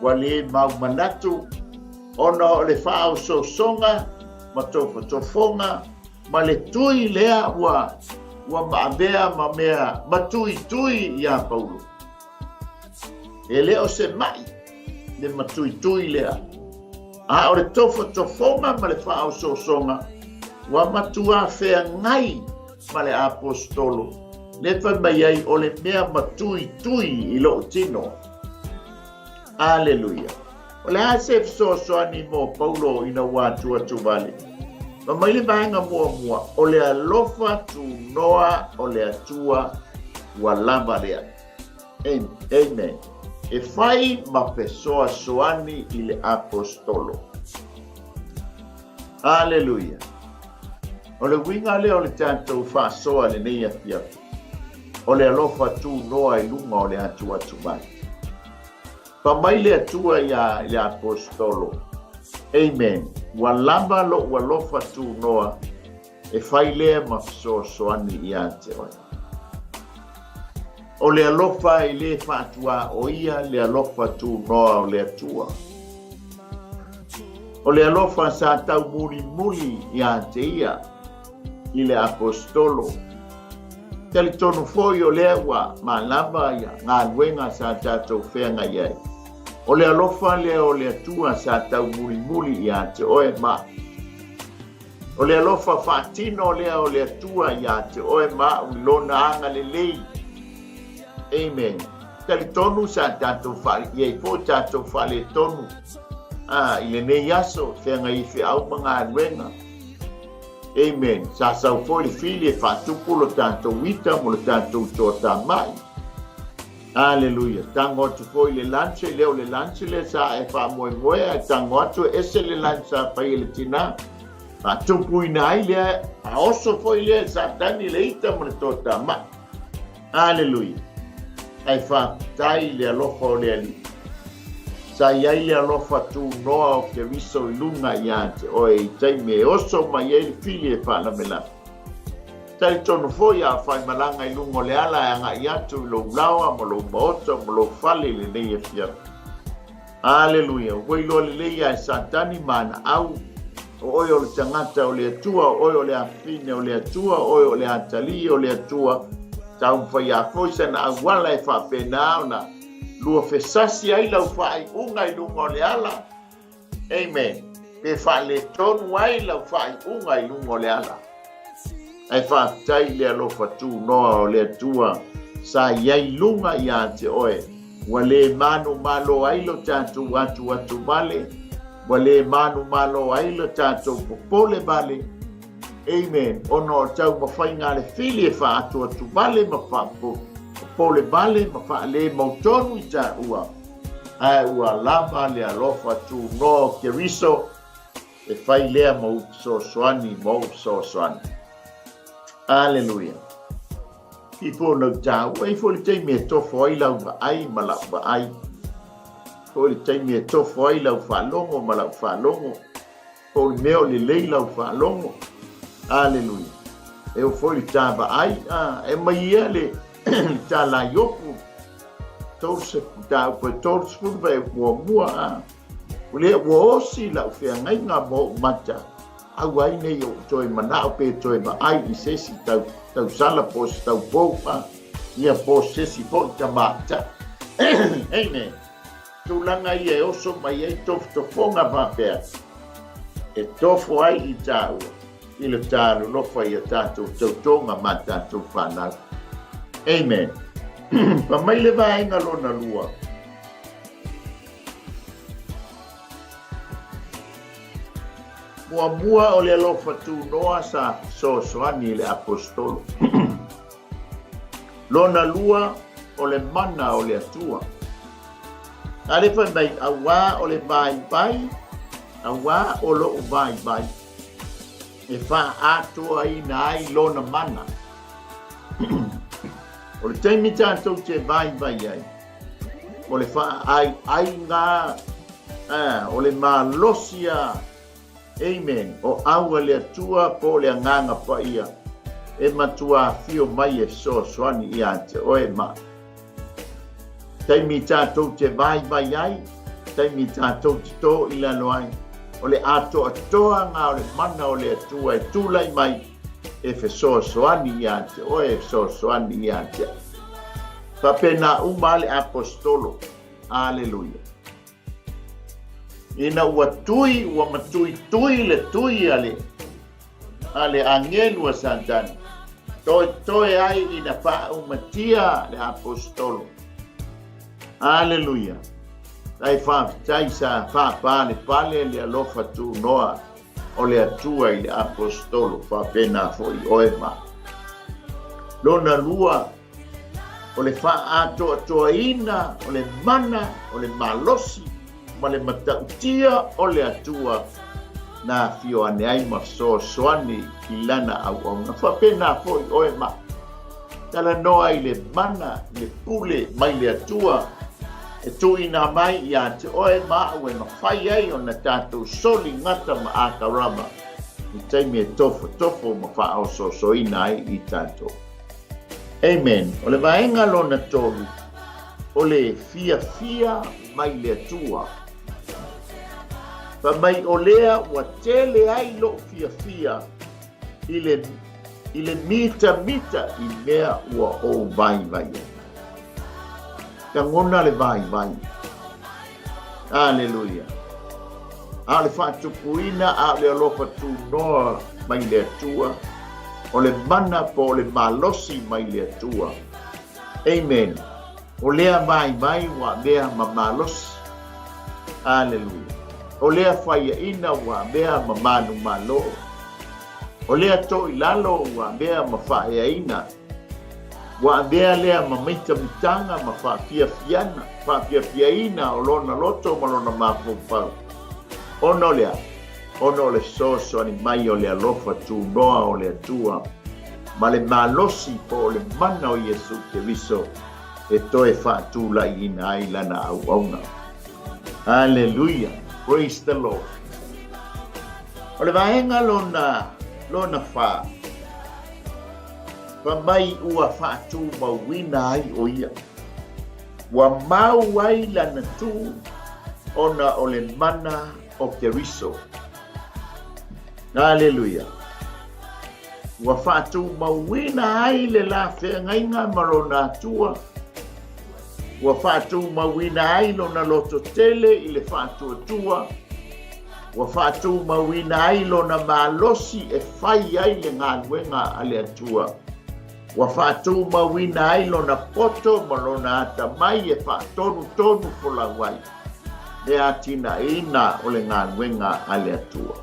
ua le maumanatu, ona o le faaosoosoga ma tofotofoga ma le tui lea ua, ua maavea ma mea matuitui iā Paulo. E le o se maʻi le matuitui lea, a o le tofotofoga ma le faaosoosoga ua matuā feagai. ma le Aposetolo, lea fai mai ai o le mea matuitui i lou tino. Aleluia! O le a se fesoasoani mo Paulo ina ua atuatuvale? Fai mai le vaega muamua, o le alofa tunoa o le Atua ua lava lea. Amen. E fai ma fesoasoani i le Aposetolo. Aleluia! O le uiga lea o le tatou faasoa i lenei afiafi, o le alofa tunoa i luga o le atuatuvale. Fai mai le Atua iā le Aposetolo, Amen, ua lava lou alofa tunoa e fai lea ma fesoasoani iā te oe. O le alofa e le faatuaoia le alofa tunoa o le Atua. O le alofa sa taumulimuli iā te ia i le Aposetolo. Talitonu foi o lea ua malama ia galuega sa tatou feagai ai. O le alofa lea o le Atua sa taumulimuli ia te oe ma au. O le alofa faatino lea o le Atua ia te oe ma au i Lona agalelei. Amen. Talitonu sa tatou i ai foi tatou faaletonu i lenei aso, feagai i feau ma galuega. Amen. Sa sau foi le fili e faatupu lo tatou ita mo le tatou toatamai. Aleluia. Tango atu foi le lunch, e le o le lunch lea sa e faamoemoe, ae tango atu e ese le lunch sa fai e le tinā. Faatupuina ai lea, faaoso foi lea e Satani le ita mo le toatamai. Aleluia. Ae faafetai i le alofa o le Alii. Sa i ai le alofa tunoa o Keriso i luga iā te oe i taimi e oso mai ai le fili e faalavelave. Talitonu foi a faimalaga i luga o le ala e agai atu i lou laoa ma lou maota ma lou fale i lenei afiafi. Aleluia! Ua iloa lelei ia e Satani ma ana au, o oe o le tagata o le Atua, o oe o le afafine o le Atua, o oe o le atalii o le Atua, taumafai a foi sana auala e faapena ona luafesasi ai lau faaiuga i luga o le ala. Amen. Pe faaletonu ai lau faaiuga i luga o le ala. Ae faafetai i le alofa tunoa o le Atua sa i ai luga iā te oe, ua le manumalo ai lo tatou atuatu vale, ua le manumalo ai lo tatou popole vale, amen, ona o taumafaiga a le fili e faaatuatu vale ma faapopole vale ma faalemautonu i taua, ae ua lava le alofa tunoa o Keriso E fai lea ma ou fesoasoani ma ou fesoasoani. Aleluia. Ifo nau tāua, ifo le taimi e tofo ai lau vaai ma lau vaai. Ifo le taimi e tofo ai lau faalogo ma lau faalogo. Po o le mea o lelei lau faalogo. Aleluia. E o foi le tā vaai, a, e mai ia le, le tā laiopu. 30, 30 vai muamua, a. O lea ua osi lau feagaiga ma ou mata, aua ai nei ou toe manao pe toe vaai i se isi tau, tausala po o se taupou, a, ia po o se isi foi tamaitai. Amen. Tulaga ia e oso mai ai tofotofoga faapea, e tofo ai i tāua i le tālolofa i a tātou tautoga ma tātou whānau. Amen. Pa mai le vaega lona lua. Muamua o le alofa tunoa sa fesoasoani i le Aposetolo. Lona lua o le mana o le Atua. A le fai mai, auā o le vaivai, auā o lo'u vaivai, e faaatoaina ai lona mana. O le taimi tatou te vaivai ai, o le faaaiaiga, o le malosi a, amen, o au a le Atua po o le Agaga Paia e matua afio mai e fesoasoani ia te oe ma taimi tatou te vaivai ai, taimi tatou te tō i lalo ai, o le atoatoaga o le mana o le Atua e tulai mai e fesoasoani ia te oe, e fesoasoani ia te au. Faapena uma le Aposetolo. Aleluia. Ina ua tui, ua matuitui le tui a le, a le agelu a Satani. Toetoe ai ina faaumatia le Aposetolo. Aleluia! Dai faafetai sa faapalepale le alofa tunoa o le Atua i le Aposetolo, faapena foi oe ma. Lona lua, o le faaatoatoaina o le mana, o le malosi ma le matautia o le Atua na afio ane ai ma fesoasoani i lana auauna. Faapena foi oe ma talanoa i le mana, i le pule mai le Atua e tuuina mai ia te oe ma au e mafai ai ona tatou soli gata ma Akarama i taimi e tofotofo ma faaosoosoina ai i tatou. Amen. O le vaega lona tolu, o le fiafia mai le Atua. Fai mai o lea ua tele ai lou fiafia i le, i le mitamita i mea ua ou vaivai ai. Lagona le vaivai. Aleluia. A o le faatupuina, a o le alofa tunoa mai le Atua, o le mana po o le malosi mai le Atua. Amen. O lea vaivai ua avea ma malosi. Aleluia. O lea faiaina ua avea ma manumalo. O lea toilalo ua avea ma faaeaina. Ua avea lea ma mitamitaga ma faafiafiana, faafiafiaina o lona loto ma lona mafaufau. Ona o le a? Ona o le fesoasoani mai o le alofa tunoa o le Atua ma le malosi po o le mana o Iesu Keriso e toe faatulaiina ai lana auauna. Aleluia! Praise the Lord! O le vaega lona, lona fa, Fai mai ua faatumauina ai ʻo ia. Ua mau ai lana tū ona o le mana o Keriso. Aleluia! Ua faatumauina ai le la feagaiga ma lona Atua. Ua faatumauina ai lona lototele i le faatuatua. Ua faatumauina ai lona malosi e fai ai le galuega a le Atua. Ua faatumauina ai lona poto ma lona atamai e faatonutonu folau ai le atinaeina o le galuega a le Atua.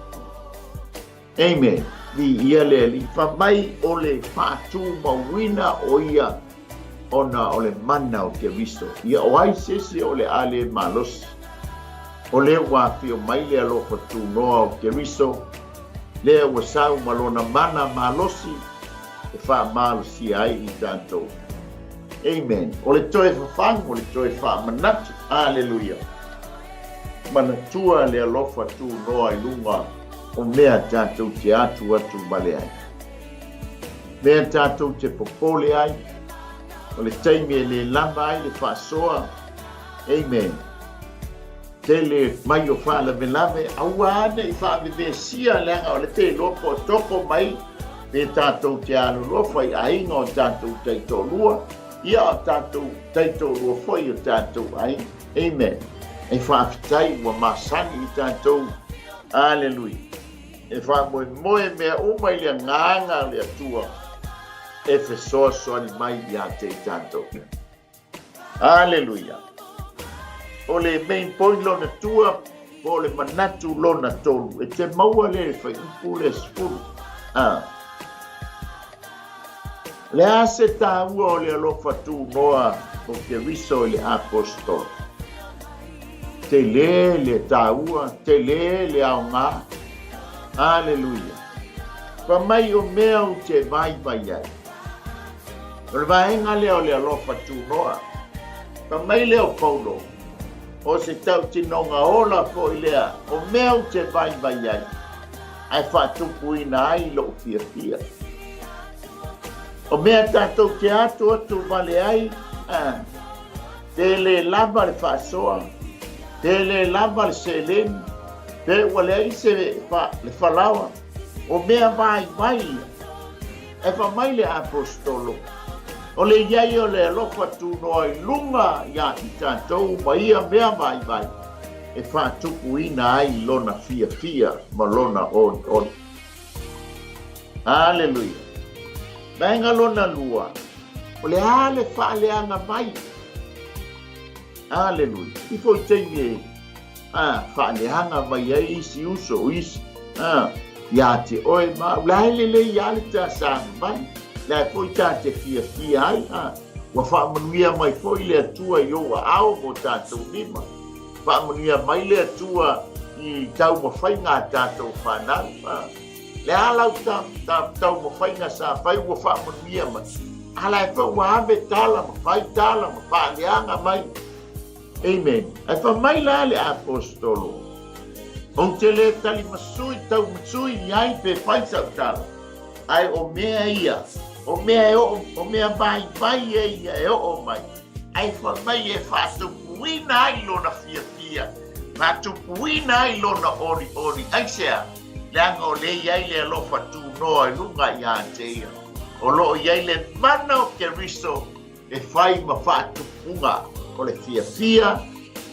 Amen. Viia le Alii. Fai mai o le faatumauina o ia ona o le mana o Keriso. Ia o ai se isi o le a le malosi? O lea ua afio mai le alofa tunoa o Keriso, lea ua sau ma lona mana malosi e faamalosia ai i tatou. Amen. O le toe fafagu, o le toe faamanatu. Aleluia. Manatua le alofa tunoa i luga o mea tatou te atu atu vale ai. Mea tatou te popole ai, o le taimi e le lava ai le faasoa. Amen. Tele mai o faalavelave, aua a ne i faavevesia leaga o le te iloa po o toko mai pe tatou te alolofa i aiga o tatou taitoalua, ia o tatou taitoalua foi o tatou aiga. Amen. E faafetai ua masani i tatou. Aleluia. E faamoemoe mea uma i le agaga o le Atua e fesoasoani mai ia te i tatou. Aleluia. O le main point lona tua, po o le manatu lona tolu, e te maua lea i le fuaiupu lea 10. Ah. O le a se taua o le alofa tunoa o Keriso i le Aposetolo? Tele le taua, tele le aoga. Aleluia. Fai mai o mea ou te vaivai ai. O le vaega lea o le alofa tunoa. Fai mai lea o Paulo, o se tautinoga ola foi lea o mea ou te vaivai ai, ae faatupuina ai lou fiafia. O mea tatou te atu atu vale ai, pe le lava le faasoa, pe le lava le seleni, pe ua leai se le falaoa, o mea vaivai ia. Ae fai mai le Aposetolo, o le i ai o le alofa tunoa i luga ia i tatou ma ia mea vaivai e faatupuina ai lona fiafia ma lona olioli. Aleluia! Vaega lona lua, o le a le faaleaga mai? Aleluia. Ifo i taimi e a, faaleaga mai ai isi uso o isi a, iā te oe ma au, la e lelei lava le ta savavali, la e foi ta te fiafia ai, a, ua faamanuia mai foi le Atua i ou aao mo tatou lima, faamanuia mai le Atua i taumafaiga a tatou fanau, a, le a lau ta, ta, taumafaiga sa fai ua faamanuia mai, a la e foi ua ave tala ma fai tala ma faaleaga mai. Amen. Ae fai mai la le Aposetolo, Ou te le talimasui taumasui i ai pe fai sau tala, ae o mea ia, o mea e oo, o mea vaivai e ia e oo mai, ae fai mai e faatupuina ai lona fiafia, faatupuina ai lona olioli. Aisea? Leaga o lea i ai le alofa tunoa i luga ia te ia. O lo o i ai le mana o Keriso e fai ma faatupuga o le fiafia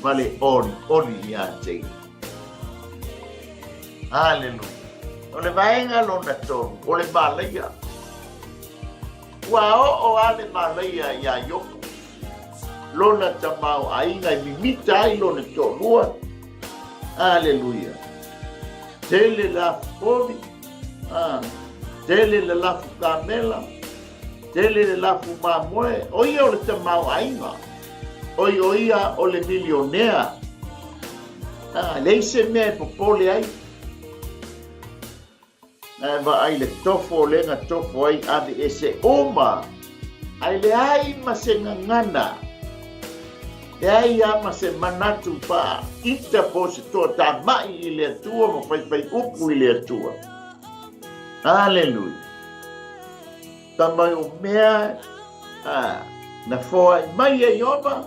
ma le olioli ia te ia. Haleluia. O le vaega lona tolu, o le malaia. Ua oo a le malaia iā Iopo, lona tamaoaiga e mimita ai lona toalua. Haleluia. Tele le afu povi, ah, tele le lafu kamela, Tele le lafu mamoe, o ia o le tamaoaiga, oi o ia o le milionea. A, leai se mea e popole ai. Ae vaai le tofo o lea na tofo ai ave ese uma, ae leai ma se gagana, leai lava ma se manatu faaita po o se toatamai i le Atua ma faifai upu i le Atua. Aleluia. Ka mai o mea a, na foai mai e Ioba,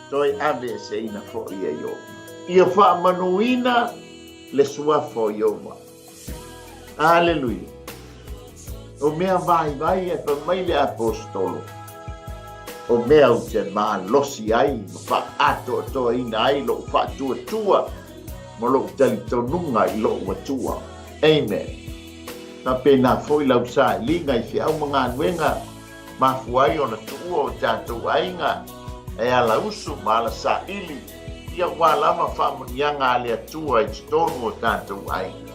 toe ave eseina foi e Ioba. Ia faamanuina le suafa o Ioba. Aleluia. O mea vaivai e fai mai le Aposetolo, o mea ou te malosi ai ma faaatoatoaina ai lou faatuatua ma lou talitonuga i lou Atua. Amen. Faapena foi lau sailiga i feau ma galuega mafua ai ona tuua o tatou aiga e ala usu ma ala saili ia ua lava faamanuiaga a le Atua i totonu o tatou aiga.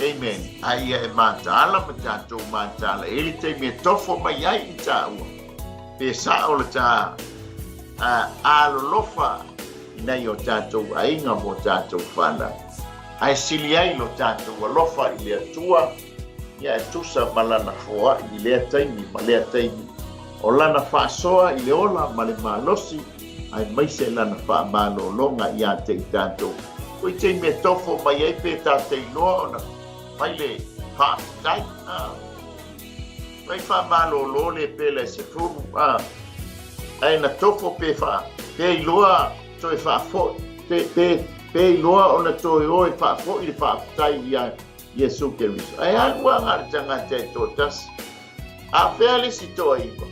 Amen. A ia e mataala ma tatou mataala e le taimi e tofo mai ai i tāua. Pe sao le tā alolofa i nai o tatou aiga ma o tatou fanau. Ae sili ai lo tatou alofa i le Atua, ia e tusa ma Lana foai i lea taimi ma lea taimi, o Lana faasoa i le ola ma le malosi, aemaise Lana faamalologa ia te i tatou. Ko i taimi e tofo mai ai pe ta te iloa ona fai le faafetai, a. Fai faamalolo le pela e sefulu, a. Ae na tofo pe faa, pe iloa toe faafoi, pe, pe, pe iloa ona toe o e faafoi le faafetai ia Iesu Keriso. Ae alu a na le tagata e toatasi. A fea le isi toaiva?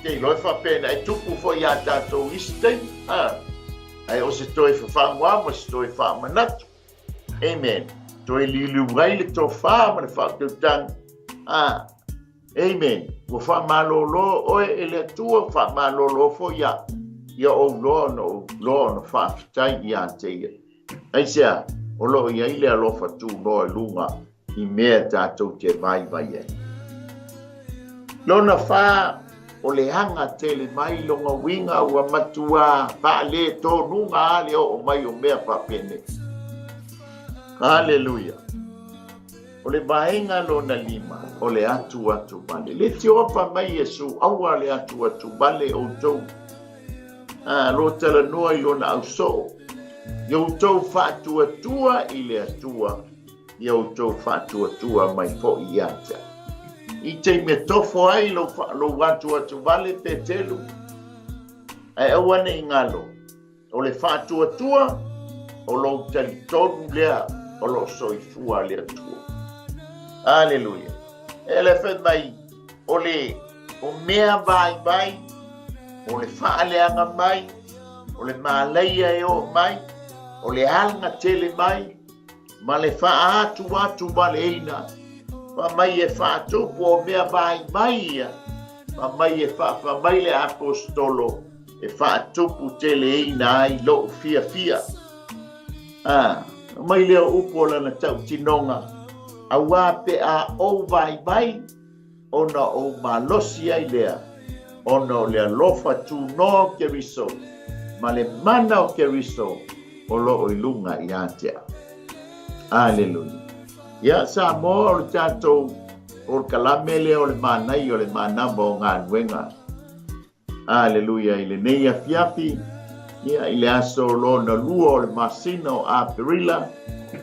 Te iloa e faapena e tupu foi iā tatou isi taimi, a. Ae o se toe fafagoa ma se toe faamanatu. Amen. Toe liuliu ai le tofa ma le faautautaga. A. Amen. Ua faamalolo oe e le Atua, faamalolo foi ia ia ou loa ona ou loa ona faafetai ia te ia. Aisea, o lo o i ai le alofa tunoa i luga i mea tatou te vaivai ai. Lona fa, o le aga tele mai lona uiga ua matuā faaletonuga a le oo mai o mea faapenei. Haleluia! O le vaega lona lima, o le atuatu vale. Le tiopa mai Iesu, aua le atuatu vale outou. A, lo talanoa i lona ausoo, ia outou faatuatua i le Atua, ia outou faatuatua mai foi ia te au. I taimi e tofo ai lou, lou atuatu vale, Petelu, ae aua ne i galo, O le faatuatua o lou talitonu lea o lo o soifua le Atua. Aleluia. E le fai mai, o le o mea vaivai, o le faaleaga mai, o le malaia e oo mai, o le alga tele mai, ma le faaatu atu valeina. Fai mai e faatupu o mea vaivai ia, fai mai e fai mai le Aposetolo e faatupu teleina ai lou fiafia. A, mai lea o upu o lana tautinoga, auā pe a ou vaivai, ona ou malosi ai lea, ona o le alofa tunoa o Keriso ma le mana o Keriso o loo i luga ia te au. Aleluia. Ia, Samoa, o le tatou polokalame lea o le manaia o le manava o galuega. Aleluia. I lenei afiafi, ia, i le aso lona lua o le masina o Aperila,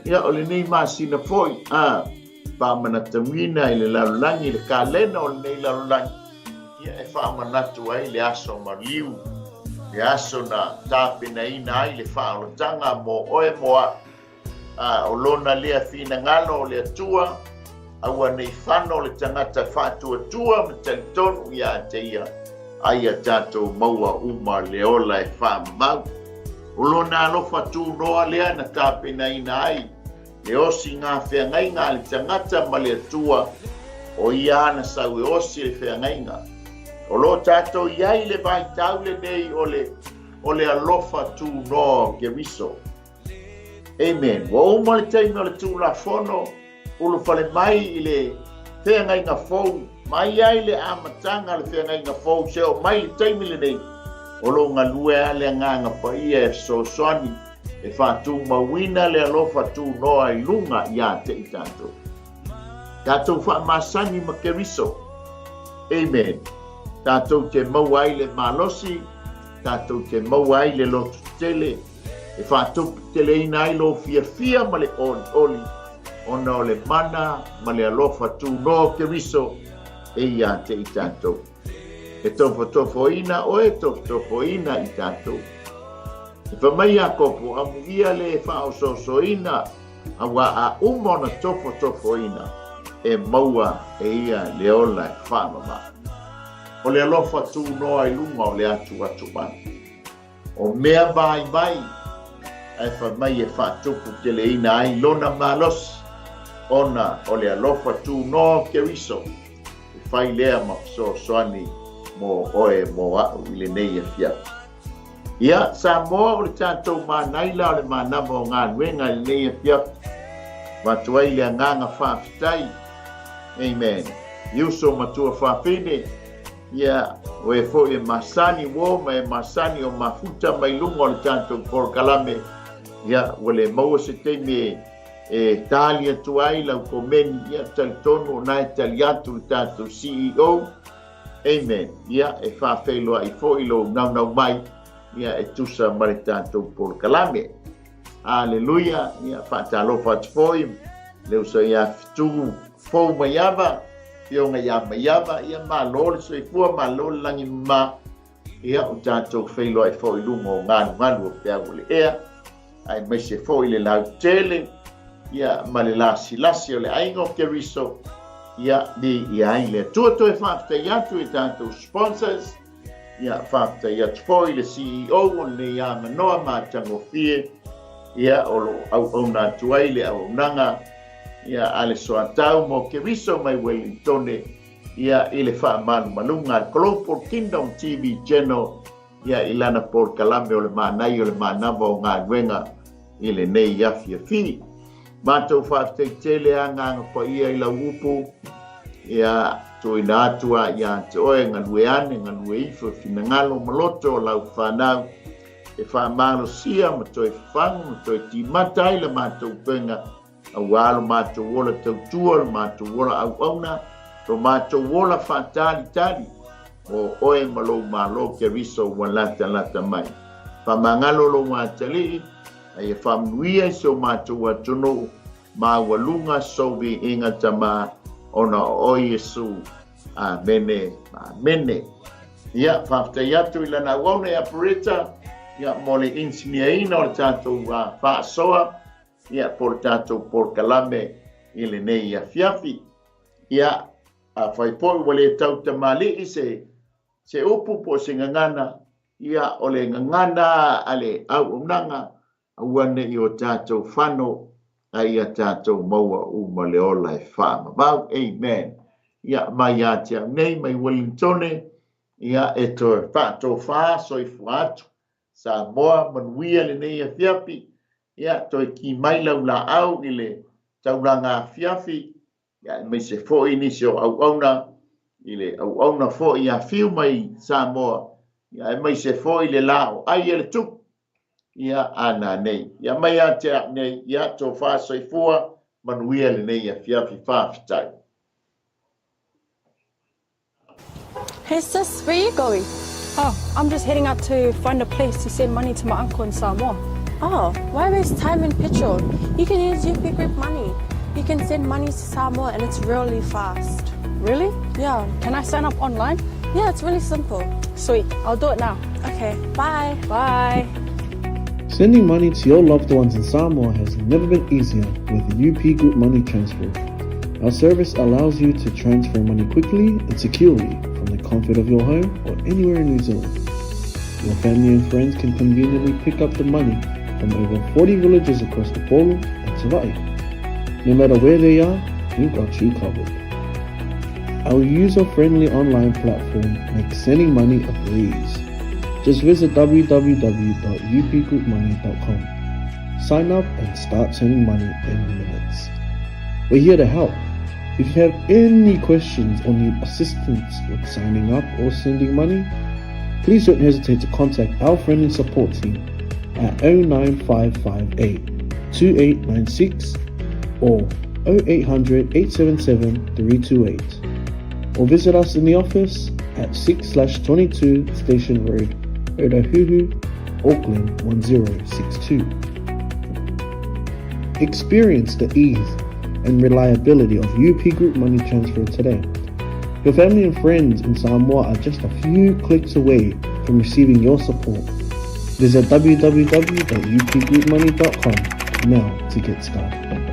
ia, o lenei masina foi, a, faamanatuina i le lalolagi, i le kalena o lenei lalolagi, ia, e faamanatu ai le aso maliu, le aso na tapenaina ai le faaolataga mo oe mo a'u. A, o lona lea finagalo o le Atua, aua nei fano le tagata faatuatua ma talitonu ia te ia, a ia tatou maua uma le ola e faamamau. O lona alofa tunoa lea na tapenaina ai le osiga feagaiga a le tagata ma le Atua, o ia na sau e osi le feagaiga. O lo o tatou i ai le vaitau lenei o le, o le alofa tunoa o Keriso. Amen. Ua uma le taimi o le Tulafono, ulufale mai i le feagaiga fou, mai ai le amataga o le feagaiga fou, se oo mai le taimi lenei, o lo o galue lava le Agaga Paia e fesoasoani e faatumauina le alofa tunoa i luga ia te i tatou. Tatou faamasani ma Keriso. Amen. Tatou te maua ai le malosi, tatou te maua ai le loto tele, e faatuputeleina ai lou fiafia ma le olioli, ona o le mana ma le alofa tunoa o Keriso e ia te i tatou. E tofotofoina oe, e tofotofoina i tatou. E fai mai Iakopo, amuia le e faaosoosoina, auā a uma ona tofotofoina, e maua e ia le ola e faamama. O le alofa tunoa i luga o le atuatuvale. O mea vaivai, ae fai mai e faatuputeleina ai lona malosi, ona o le alofa tunoa o Keriso, e fai lea ma fesoasoani mo oe mo a'u i lenei afiafi. Ia, Samoa, o le tatou manaila o le manava o galuega i lenei afiafi, avatu ai le agaga faafetai. Amen. I uso matua fafine, Ia, o e foi e masani uo ma e masani o mafuta mai luga o le tatou polokalame, ia, ua le maua se taimi e, e tali atu ai lau komeni, ia, talitonu o na e tali atu le tatou CEO. Amen. Ia, e faafeiloai foi lou naunau mai, ia, e tusa ma le tatou polokalame. Aleluia. Ia, faatalofa atu foi le uso ia Fetu Fou Maiava, Afioga ia Maiava, ia malo le soifua, malo le lagi mama. Ia, o tatou feiloai foi i luga o galugalu o peau o le ea, aemaise foi le lautele, ia, ma le lasilasi o le aiga o Keriso, ia, ni ia ai le Atua. Toe faafetai atu i tatou sponsors, ia, faafetai atu foi i le CEO o lenei avanoa matagofie, ia, o lo o auauna atu ai le auaunaga, ia, a le soatau mo Keriso mai Welingtone, ia, i le faamalumaluga a le Global Kingdom TV Channel, ia, i lana polokalame o le manaia o le manava o galuega i lenei afiafi. Matou faafetai tele agaga paia i lau upu, ia, tuuina atu a ia te oe, galue ane, galue ifo i finagalo ma loto o lau fanau, e faamalosia ma toe fafagu ma toe timata ai la matou upega, auā lo matou ola tautua, lo matou ola auauna, lo matou ola faatalitali mo oe ma lou Malo Keriso ua latalata mai. Faamagalo lou atalii, a ia faamanuia i si o matou atunuu maualuga sou viiga Tama, ona o oe Iesu. Amene ma amene. Ia, faafetai atu i lana auauna ia Pereta, ia, mo le inisinia o le tatou faasoa, ia, po o le tatou polokalame i lenei afiafi. Ia, afai foi ua le tautamalii se se upu po o se gagana, ia, o le gagana a le auaunaga, aua ne i o tatou fano. A ia tatou maua uma le ola e faavavau. Amen. Ia, mai ia te au nei, mai Wellingtone, ia, e toe faatofa soifua atu. Samoa, manuia lenei afiafi. Ia, toe ki mai lau laau i le taulaga afiafi, ia, aemaise foi nisi o auauna, i le auauna foi afio mai Samoa, ia, aemaise foi le la o ai e le tupu. Ia, a nanei. Ia, mai ia te au nei, ia, tofa soifua, manuia lenei afiafi, faafetai. Hey sis, where are you going? Oh, I'm just heading out to find a place to send money to my uncle in Samoa. Oh, why waste time and petrol? You can use UP Group Money. You can send money to Samoa and it's really fast. Really? Yeah. Can I sign up online? Yeah, it's really simple. Sweet, I'll do it now. Okay, bye. Bye. Sending money to your loved ones in Samoa has never been easier with UP Group Money Transfer. Our service allows you to transfer money quickly and securely from the comfort of your home or anywhere in New Zealand. Your family and friends can conveniently pick up the money from over 40 villages across Upolu and Savaii. No matter where they are, we've got you covered. Our user-friendly online platform makes sending money a breeze. Just visit www.upgroupmoney.com. Sign up and start sending money in minutes. We're here to help. If you have any questions or need assistance with signing up or sending money, please don't hesitate to contact our friendly support team at 09558 2896 or 0800 877 328 or visit us in the office at 6/22 Station Road, Otahuhu, Auckland 1062. Experience the ease and reliability of UP Group Money Transfer today. Your family and friends in Samoa are just a few clicks away from receiving your support. Visit www.upgroupmoney.com now to get started.